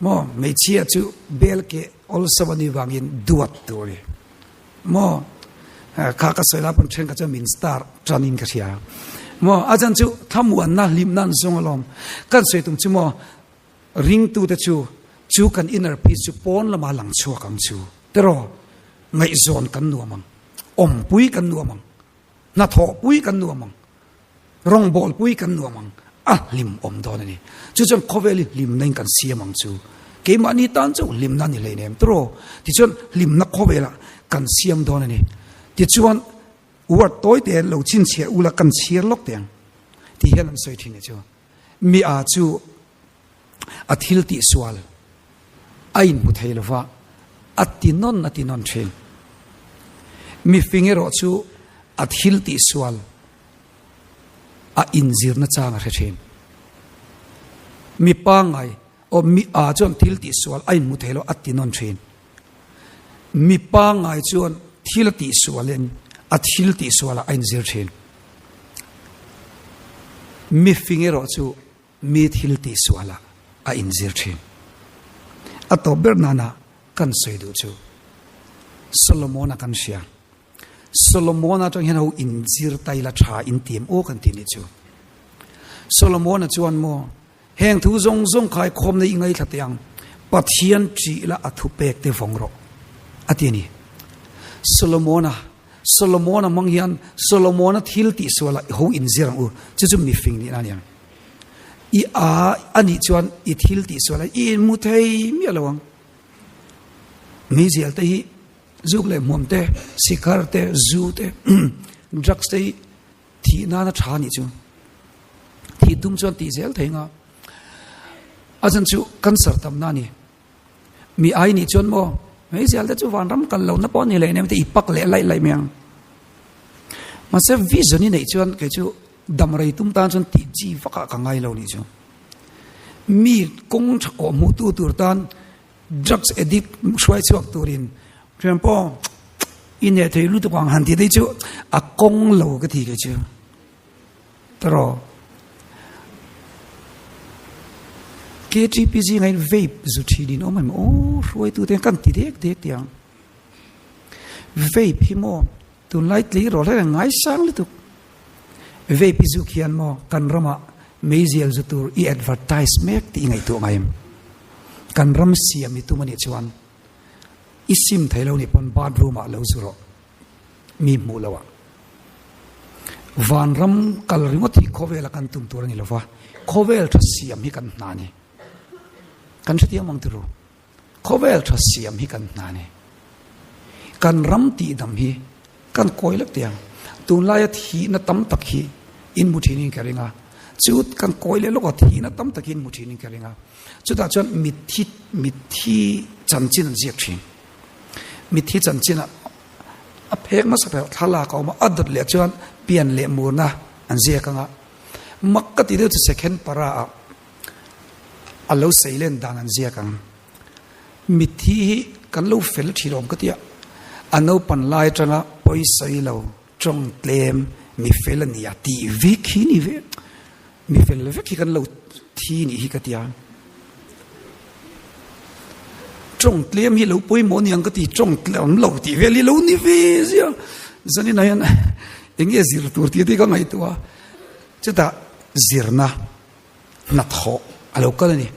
Maw hmeichhia chu bel keh awlsam a nih vangin duat tur a ni. Maw kha ka sawi lai pawn thenkhat chuan min star tanin ka hria. Maw a chan chu thlamuanna hlimna an zawng alawm. Kan sawi tum chu maw ringtute chu chu kan inner peace chu pawn lama lang chhuak ang chu. Tiraw ngaihzawn kan nuam ang, awmpui kan nuam ang. Hnathawhpui kan nuam ang, rawngbawlpui kan nuam ang, a hlim awm dawn a ni. Chu chuan khawvel hi hlimna in kan siam ang chu. Keimahni tan chauh hlimna a ni hleinem tiraw? Tichuan hlimna khawvelah kan siam dawn a ni. Tichuan word tawi te lo chhinchhiah ula kan chhiar lawk teh ang tih hian an sawi thin e chu. Mi a chu a thil tih sual a inhmu thei lo va, a ti nawn a ti nawn thin. Mifing erawh chu a thil tih sual a inzirna chang a hre thin. Mi pangngai aw mi a chuan thil tih sual a inhmu thei lo a ti nawn thin. Mi pangngai chuan thil a tih sualin a thil tih sualah a inzir thin. Mifing erawh chu Mi thil tih sualah a inzir thin. A tawp ber nana kan sawi duh chu Solomona kan hria. Solomona atang hian ho inzir tai la tha in ti em aw kan ti nih chu. Solomona chuan maw heng thu zawng zawng khai khawmna i ngaithla teh ang, Pathian ṭih la a thupek te vawng rawh a ti a ni. Solomona Solomona hmang hian Solomona thil tih sualah ho inzir ang u, chu chu mifing nihna a ni ang. I a a nih chuan i thil tih sualah i inhmu thei miah lo ang. Meizial te hi zuk leh hmuam te, sikhar te, zu te, drugs te hi thih nana tha a nih chu. Thih tum chuan tih zel thei nga. A chhan chu cancer tamna a ni. Mi ai nih chuan maw meizial te chu vanram kal lohna pawh a ni leh nem te i pak leh laih laih mai ang. Mahse vision i neih chuan kei chu dam rei tum tan chuan tih chi vakah ka ngai lo nih chu. Mi kawng tha kawh hmuh tu tur tan drugs addict hruai chhuak turin thian pawh i neh thei lutuk ang han tih te chu a kawng lo ka ti kei chu. Tiraw? KTP zingah hian vape zu thin in awm em? Aw hruaitu te kan ti dek dek tih ang. Vape hi maw tunlai tleirawl hian ngaisang lutuk. Vape hi zuk hian maw kan ramah meizial zu tur i advertise mek tih i ngaihtuah ngai em? Kan ram siam i tum anih chuan i sim thei lo nih pawn bathroom ah lo zu rawh. Mi hmuh loh ah. Vanram kal ringawt hi khawvela kan tum tur a ni lova, khawvel tha siam hi kan hna a ni. Kan hrethiam ang turu. Khawvel tha siam hi kan hna a ni. Kan ram tihdam hi kan kawi lek teh ang. Tunlaia thihna tam tak hi in hmu thinin ka ring a. Chu kan kawi leh lawk a, thihna tam tak hi in hmu thinin ka ring a. Chutah chuan mitthi mitthi chanchin an ziak thin. Mitthi chanchinah a phek hmasa ber thlalak a awm a, a dawt leh chuan pian leh murna an ziak ang a, mak ka ti deuh chu second para ah a lo sei len dan an ziak ang. Mitthi hi kan lo fel thin awm ka ti a, a naupan lai atanga pawisawi lo tawng tlem mi fel a ni a tih vek hi ni ve, mi fel vek hi kan lo thi nih hi ka ti a. Tawng tlem hi lo pawimawh ni ang ka ti, tawng tlem lo tih vel hi lo ni ve zia. Zanin ah hian eng nge zir tur tih te ka ngaihtuah a, chutah zirna hnathawh a lo kal a ni.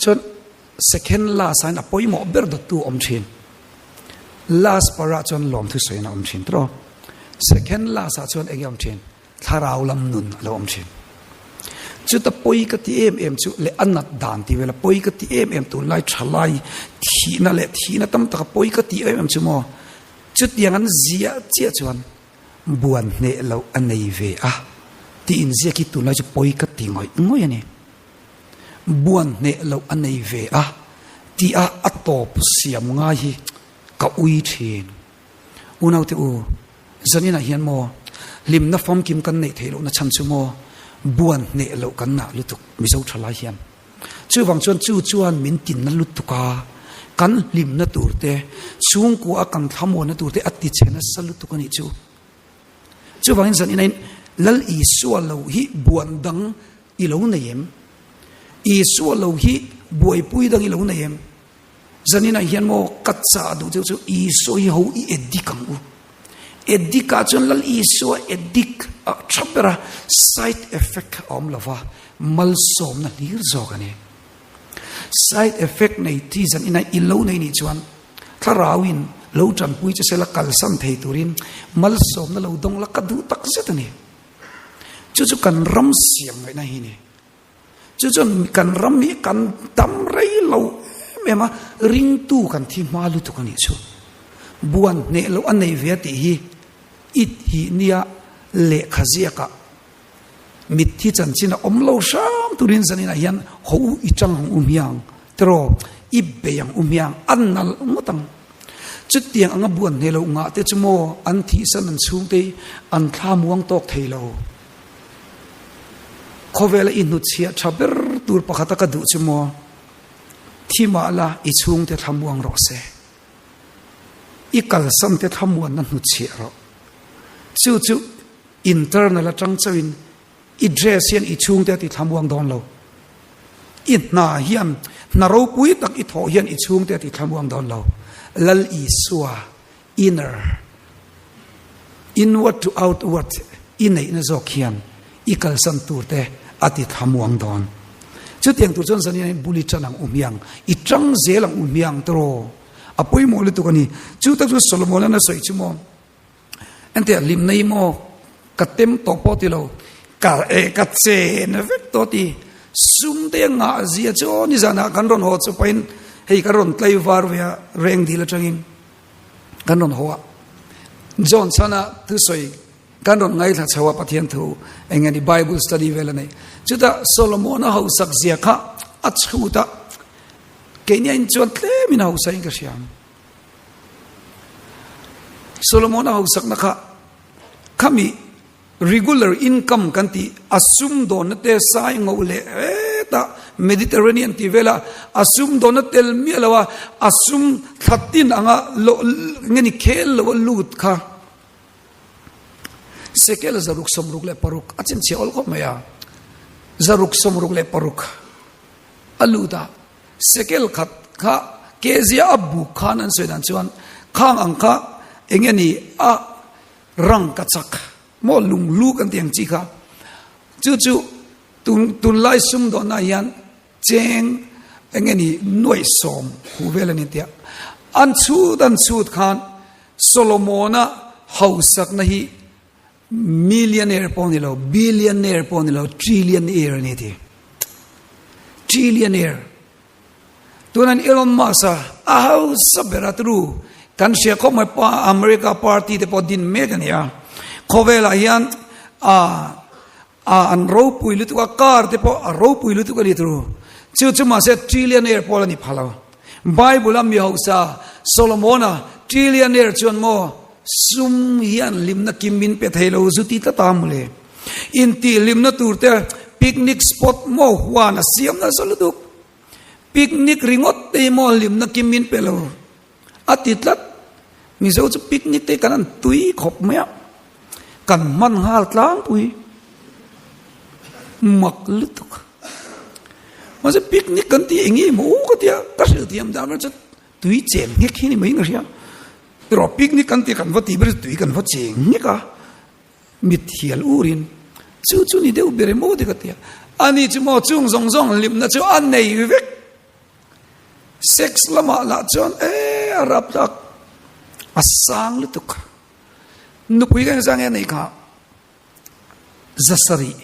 Chuan second last ah hian a pawimawh ber dawttu a awm thin. Last parah chuan lawmthu sawiin a awm thin tawh. Second last ah chuan eng nge a awm thin? Thlarau lam nun a lo awm thin. Chuta pawi ka ti em em chu leh a nat dan ti vela pawi ka ti em em tunlai thalai thihna leh thihna tam taka pawi ka ti em em chu maw chutiang an ziah chiah chuan buan hneh loh a nei ve a tih inziak hi tunlai chu pawi ka ti ngawih ngawih a ni. Buan hneh loh a nei ve a tih a a tawp siam ngai hi ka ui thin. Unaute u, zaninah hian maw hlimna famkim kan neih theih lohna chhan chu maw buan hneh loh kan ngah lutuk Mizo thalai hian. Chuvang chuan chu chuan min tinna lutuk a, kan hlimna tur te, chhungkua a kan thlamuanna tur te a ti chhe nasa lutuk a nih chu. Chuvangin zaninah hian Lal Isua lo hi buan dang i lo nei em? Isua lo hi buaipui dang i lo nei em? Zaninah hian maw ka chah duh cheu chu Isua hi ho i eddik ang u. Eddik ah chuan Lal Isua eddik a tha ber a, side effect a awm lo va, malsawmna hlir zawk a ni. Side effect nei thi zaninah i lo nei nih chuan thlarauin lo tanpui che sela kalsan thei turin malsawmna lo dawng la ka duh tak zet a ni. Chu chu kan ram siam ngaihna hi a ni. Chu chuan kan ram hi kan dam rei lo em em a, ringtu kan thi hma lutuk a nih chu. Buan hneh loh a nei ve a tih hi i thih nia lehkha ziakah mitthi chanchin a awm lo hram turin zaninah hian ho u i chang ang u hmiang tiraw i bei ang u hmiang a nalh ngawt ang. Chutiang anga buan hneh loh ngah te chu maw an thihsan an chhungte hi an thla muang tawk thei lo. Khawvela i hnutchhiah tha ber tur pakhata ka duh chu maw? Thi mah la i chhungte thlamuang rawh se. I kalsante thlamuanna hnutchhiah rawh. Chu chu internal atang chauhin i dress hian i chhungte a ti thlamuang dawn lo. I hna hian hna ropui tak i thawh hian i chhungte a ti thlamuang dawn lo. Lal Isua Inner, inward to outward, i neihna zawk hian i kalsan turte a ti thlamuang dawn. Chutiang tur chuan zan hian bul i tan ang u hmiang, i tang zel ang u hmiang tawh a pawimawh lutuk a ni. Chu tak chu Solomon-a'n a sawi chu maw, Enteh hlimna hi maw ka tem tawh pawh ti lo, ka eh ka chen vek tawh ti. Sum te a ngah zia chu aw nizanah kan rawn haw chu pahin hei kan rawn tlaivar ve a reng dil atangin. Kan rawn haw a, John chhana thusawi kan rawn ngaithla chho a Pathian thu eng nge ni Bible study vel a nei. Chutah Solomon-a hausak zia kha a chhut a, keini ain chuan tlemin a hausa in ka hria ang. Solomon-a hausakna kha khami Regular income kan tih a sumdawnna te sai ngo leh hetah Mediterranean tih vela a sumdawnna tel miah lo a, a sum thla tin anga lo nge ni khel lo a lut kha sekel 666 a chhinchhiah awl khawp mai a, 666 a lut a, sekel khat kha kezia a buk khan an sawi dan chuan khang ang kha eng nge ni a Rang ka chak maw lunghlu kan tih ang chi kha chu chu tun tunlai sumdawnah hian cheng eng nge ni nuaih sawm hu vel a ni tia an chhut an chhut khan Solomona hausakna hi millionaire pawh ni lo billionaire pawh ni lo trillionaire a ni ti trillionaire Tunan Elon Musk-a a hausa ber a turu kan hria khawp mai pa America party te pawh din mek a ni a. Khawvelah hian a a an ropui lutuk a car te pawh a ropui lutuk a ni turu. Chu chu mahse trillionaire pawh la ni pha lo. Bible a mi hausa Solomon-a trillionaire chuan maw sum hian hlimna kim min pe thei lo zu ti tlat a mawle. Intihhlimna tur te picnic spot maw huan a siam nasa lutuk. Picnic ringawt te hi maw hlimna kim min pe lo a ti tlat. Mizo chu picnic te hi kan han tui khawp mai a, kan hman nghal tlangpui mak lutuk. Mahse picnic kan tih eng nge maw u ka tia ka hrilh thiam dan ber chu tui cheng nghek hi ni mai in ka hria. Erawh picnic kan tih kan va tih ber chu tui kan va cheng nghek a. Mit hial urin, Chu chu ni deuh ber emaw ti ka ti a. Ani chu maw chung zawng zawng hlimna chu a nei vek. Sex lamah lah chuan e a rap tak a sang lutuk. Nupui ka engzah nge a neih kha? Zasarih.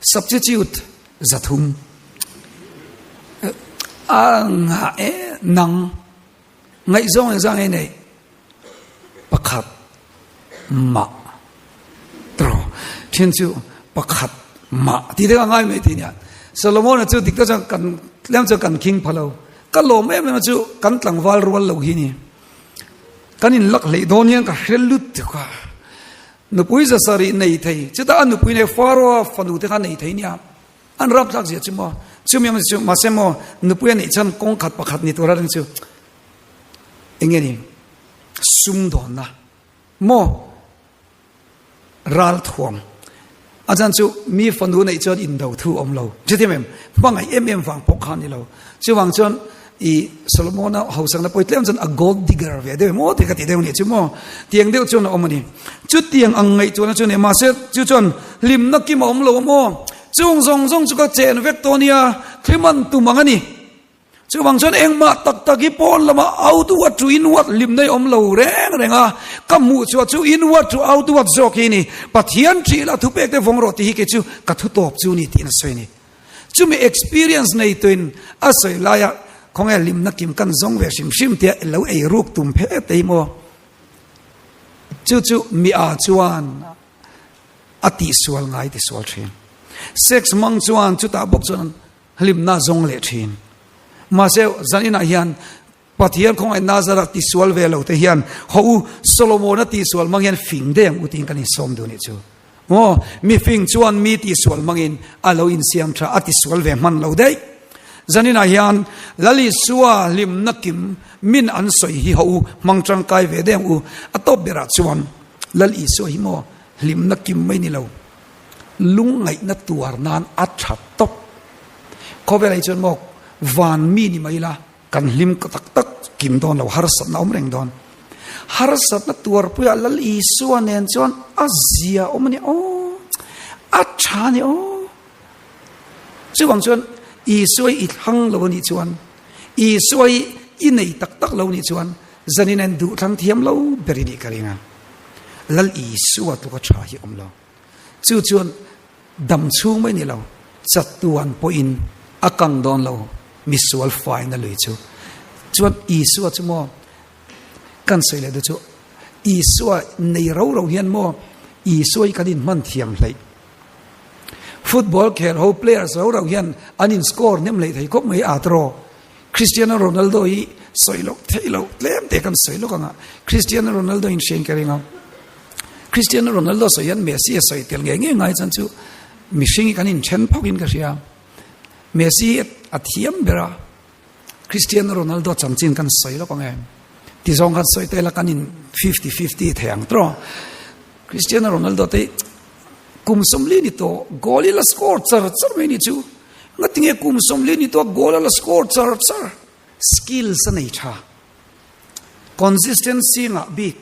Substitute 300. A ngah e nang ngaihzawng engzah nge nei? Pakhat mah tro then chu pakhat mah ti te ka ngai mai ti nia. Solomona chu dik tak chuan kan tlem chuan kan khing pha lo. Ka lawm em em chu kan tlangval rual lo hi ni. Kan in lak hleih dawn hian ka hre lutuk a. Nupui zasarih nei thei, chutah a nupui nei Faro-a fanu te kha nei thei nia. An rapthlak zia chu maw? Chumi ang chu mahse maw nupui a neih chuan kawng khat pakhat ni tura ring chu eng nge ni? Sumdawnna maw? Ralthuam. A chan chu mi fanu neih chuan indo thu awm lo. Hrethiam em? Hmangaih em em vang pawh kha ni lo. Chuvang chuan i Solomona hausakna pawi tlem chuan a gold digger ve deuh emaw tih ka ti deuh nih chu maw. Tiang deuh chuan a awm a ni. Chutiang ang ngaihtuahna chu a ni. Mahse chu chuan hlimna kim a awm lo a maw? Chung zawng zawng chu ka chen vek tawh a nia, thli man tum ang a ni. Chuvang chuan engmah tak tak hi pawn lamah outward to inward hlimna hi awm lo reng reng a, ka hmuh chhuah chu inward to outward zawk hi a ni. Pathian ṭih la thupek te vawng rawh tih hi kei chu ka thu tawp chu a ni tiin a sawi a ni. Chumi experience nei tuin a sawi laia khawnge hlimna kim kan zawng ve hrim hrim tia lo ei ruk tum phet te hi maw? Chu chu mi a chuan a tihsual ngai tisual ṭhin. Sex hmang chuan chutah bawk chuan Hlimna zawng leh thin. Mahse, zaninah hian Pathian khawngaih Nazarah tisual ve lo te hian haw u, Solomona tihsual hmang hian fing deuh ang u tiin kan insawm duh nih chu. Maw, mi fing chuan mi tihsual hmangin a lo insiam tha, a tisual ve hman lo daih. Zaninah hian Lal Isua hlimna kim min an sawi hi haw u, hmang tangkai ve deuh ang u. A tawp berah chuan Lal Isua hi maw hlimna kim mai ni lo. Lungngaihna tuar nan a tha tawp. Khawvel ah hi chuan maw van mi ni mai ila kan hlim tak tak kim dawn lo, harsatna awm reng dawn. Harsatna tuarpuiah Lal Isua nen chuan a zia awm a ni aw, a tha a ni aw. Chuvang chuan Isua hi i thlang lo a nih chuan, Isua hi i nei tak tak lo a nih chuan zanin en duh thlang thiam lo ber i nih ka ring a. Lal Isua tluka tha hi awm lo. Chu chuan dam chhung mai ni lo, chatuan pawhin a kang dawn lo misual faina lui chu. Chuan Isua chu maw kan sawi leh duh chu Isua nei ro ro hian maw Isua hi kan inhman thiam hleih. Football khel ho players ro ro hian an in score hnem hleih thei khawp mai a tawraw. Cristiano Ronaldo hi sawi loh theih loh tlem te kan sawi lawk ang a, Cristiano Ronaldo in hriain ka ring a, Cristiano Ronaldo sawi hian Messi a sawi tel ngei ngei ngai chuan chu mihring hi kan inthen phawk in ka hria, Messi a thiam ber a, Cristiano Ronaldo chanchin kan sawi lawk ang e, ti zawng khan sawi tel a kan in fifty fifty thei ang tawh, Cristiano Ronaldo te kum 40 ni tawh goal hi la score char char mai ni chu. Ngatinge kum 40 ni tawh goal a la score char char. Skills a nei tha. Consistency ngah bik.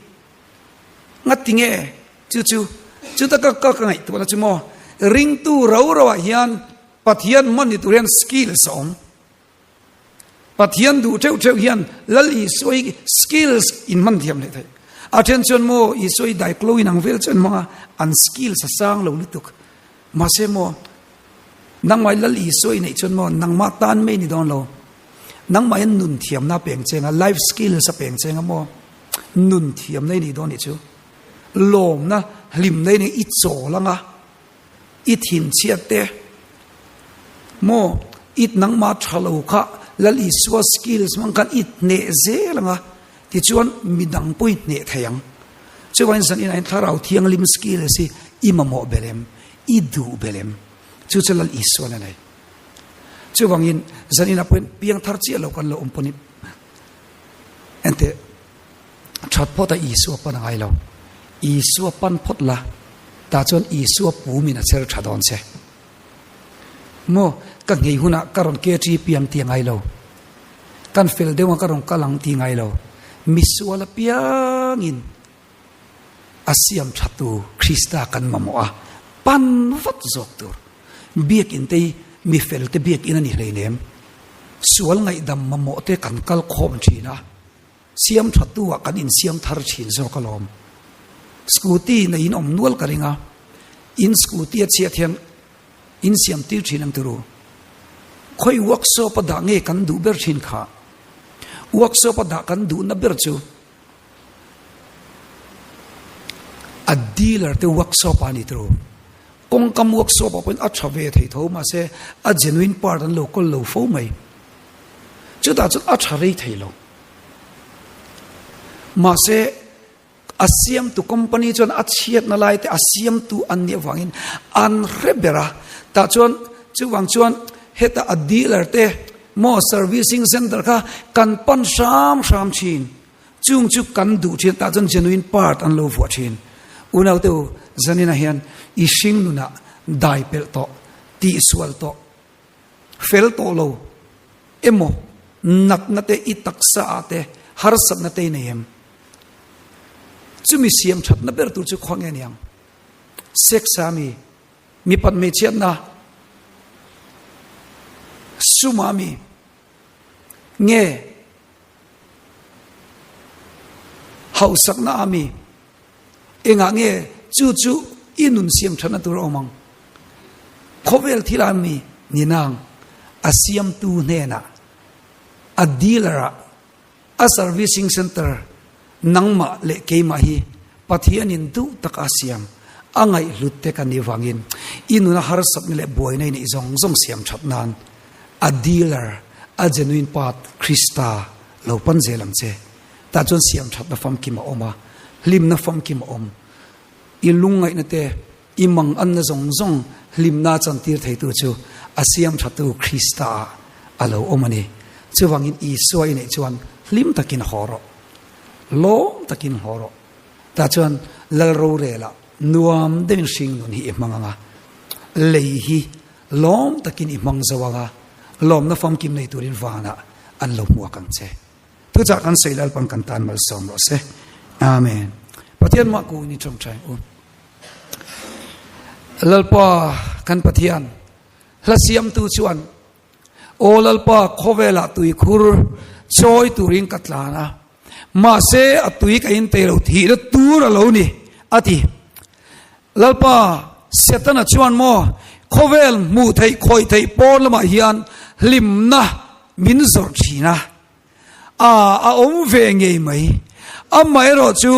Ngatinge chu chu chuta ka ka ngaihtuahna chu maw ringtu ro ro ah hian Pathian hman ni tur hian skills a awm. Pathian duh theuh theuh hian Lal Isua hi skills in hman thiam leh theih. A then chuan maw Isua hi daiklo in ang vel chuan hmang a, an skills a sang lo lutuk. Mahse maw nangmah Lal Isua i neih chuan maw nangmah tan mai ni dawn lo. Nangmah hian nun thiamna a peng cheng a, life skills a peng cheng a maw nun thiamna i nih dawn nih chu. Lawmna, hlimna i neih i chawl ang a. I thinchhiat te maw i nangmah tha lo kha Lal Isua skills hmang khan i hneh zel ang a, tichuan midang pawh i hneh thei ang. Chuvangin zan inah hian Thlarau Thianghlim skills hi i mamawh bel em? I duh bel em? Chu chu Lal Isuan a nei. Chuvangin zan inah pawhin piangthar chiah lo kan lo awm pawhin enteh That phawt a Isua pan a ngai lo. Isua pan phawt la, tah chuan Isua pumin a cher tha dawn che. Maw, ka nghei hunah ka rawn ke ṭi piang ti a ngai lo. Kan fel deuh ang ka rawn kal ang ti ngai lo. Misual apiangin a siam thatu Krista kan mamawh a, pan vat zawk tur. Biakinn te hi mi felte biakinn a ni hleinem. Sual ngaihdam mamawh te kan kal khawm thin a. Siam tha tu ah kan insiam thar thin zawk alawm. Scooty nei in awm nual ka ring a, in scooty a chhiat hian In siam tir thin ang turu. Khawi workshop a dah nge kan duh ber thin kha? Workshop a dah kan duhna ber chu a dealer te workshop a ni turu. Kawngkam workshop ah pawhin a tha ve thei tho mahse a genuine part an lo kawl lo fo mai. Chutah chuan a tha rei thei lo. Mahse a siamtu company chuan a chhiatna lai te a siamtu an nih avangin an hre ber a. Tah chuan chuvang chuan heta a dealer te maw servicing center kha kan pan hram hram thin. Chung chu kan duh thin tah chuan genuine part an lo vuah thin. Unaute u, zaninah hian i hring nunah dai pelh tawh, tihsual tawh, fel tawh lo emaw natna te i taksa ah te harsatna te i nei em? Chumi siam thatna ber tur chu khaw nge niang? Sex a mi, mipat hmeichhiatna, sum a mi, nge Hausakna a mi engah nge chu chu i nun siam thatna tur a awm ang? Khawvel thil a mi ni nang a siamtu hnenah a dealer ah a servicing center nangmah leh keimah hi Pathianin duh taka a siam a ngaihhlut te kan nih vangin i nuna harsatna leh buaina i neih zawng zawng siam that nan a dealer, a genuine part Krista lo pan zel ang che. Tah chuan siam thatna famkim a awm a, hlimna famkim a awm. I lungngaihna te, i manganna zawng zawng hlimna chantir theitu chu a siam thatu Krista ah a lo awm a ni. Chuvangin Isua i neih chuan hlim takin haw rawh. Lawm takin haw rawh. Tah chuan Lal rorela nuam deuhin hring nun hi i hmang ang a, lei hi lawm takin i hmang zo ang a, lawmna famkim nei turin vanah an lo hmuak ang che. Thuchah kan sawi Lalpan kan tan malsawm rawh se. Amen. Pathian mah ku in i tawngtai u. Lalpa kan Pathian hla siamtu chuan Aw Lalpa khawvelah tuikhur chawi turin ka tlan a, mahse a tui ka intei lo thihna tur a lo ni, a ti. Lalpa, Setana chuan maw khawvel hmuh theih khawih theih pawn lamah hian hlimna min zawrh thin a, a a awm ve ngei mai. Amaherawh chu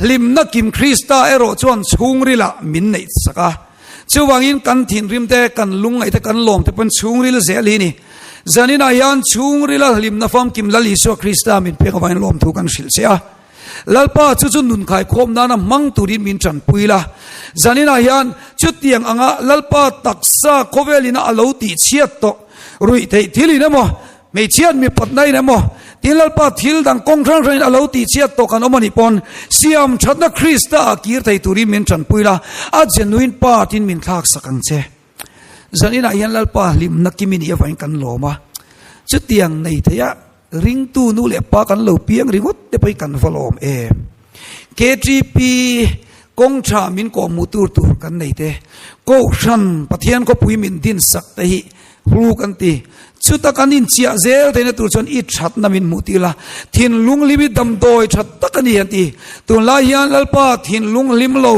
hlimna kim Krista erawh chuan chhungrilah min neih sak a. Chuvangin kan thinrim te, kan lungngaih te, kan lawm te pawn chhungril zel hi ni. Zaninah hian chhungrila hlimna famkim Lal Isua Krista min pek avangin lawmthu kan hrilh che a. Lalpa chu chu nun khaikhawm nana hmang turin min tanpui la. Zaninah hian chutiang anga Lalpa taksa khawvelina a lo tihchhiat tawh ruih theih thilin emaw, hmeichhiat mipatna in emaw, tin Lalpa thil dang kawng hrang hrangin a lo tihchhiat tawh kan awm a nih pawn siam thatna Krista ah kir thei turin min tanpui la, a genuine part in min thlak sak ang che. Zaninah hian Lalpa hlimna kimi nih avangin kan lawm a, chutiang nei theia Ringtu nu leh pa kan lo piang ringawt te pawhin kan va lawm em. KTP kawng tha min kawhhmuh tur tur kan nei te, Kohhran Pathian khawpui min din sak te hi hlu kan ti. Chuta kan inchiah zel theihna tur chuan i thatna min hmuh tir la, thinlung hlim hi damdawi tha tak a ni an ti. Tunlai hian Lalpa thinlung hlim lo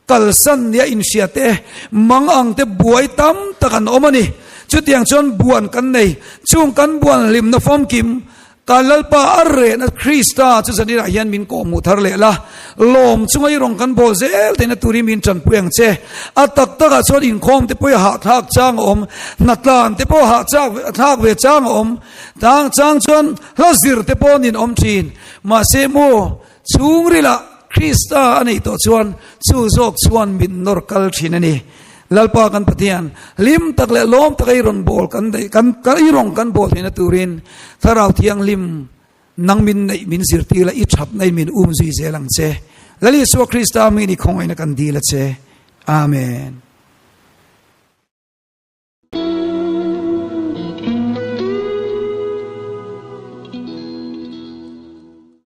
Kalsan nia inhria te, mang ang te buai tam tak an awm a ni. Chutiang chuan buan kan nei. Chung kan buan hlimna famkim, kan Lalpa a rehna Krista chu zanirah hian min kawhhmuh thar leh la. Lawm chunga i rawn kan bawl zel theihna turin min tanpui ang che. A tak takah chuan inkhawm te pawh i hahthlak chang a awm, hnatlan te pawh hahthlak ve chang a awm, tang chang chuan hla zir te pawh nin awm thin. Mahse maw, Chhungrilah Krista a neih tawh chuan chu zawk chuan min nawr kal thin a ni. Lalpa kan Pathian, hlim tak leh lawm taka i rawn bawl kan neih kan i rawn kan bawl theihna turin Thlarau Thianghlim nang min neih min zirtir la i thatna in min um zui zel ang che. Lal Isua Krista hmingin i khawngaihna kan dil a che. Amen.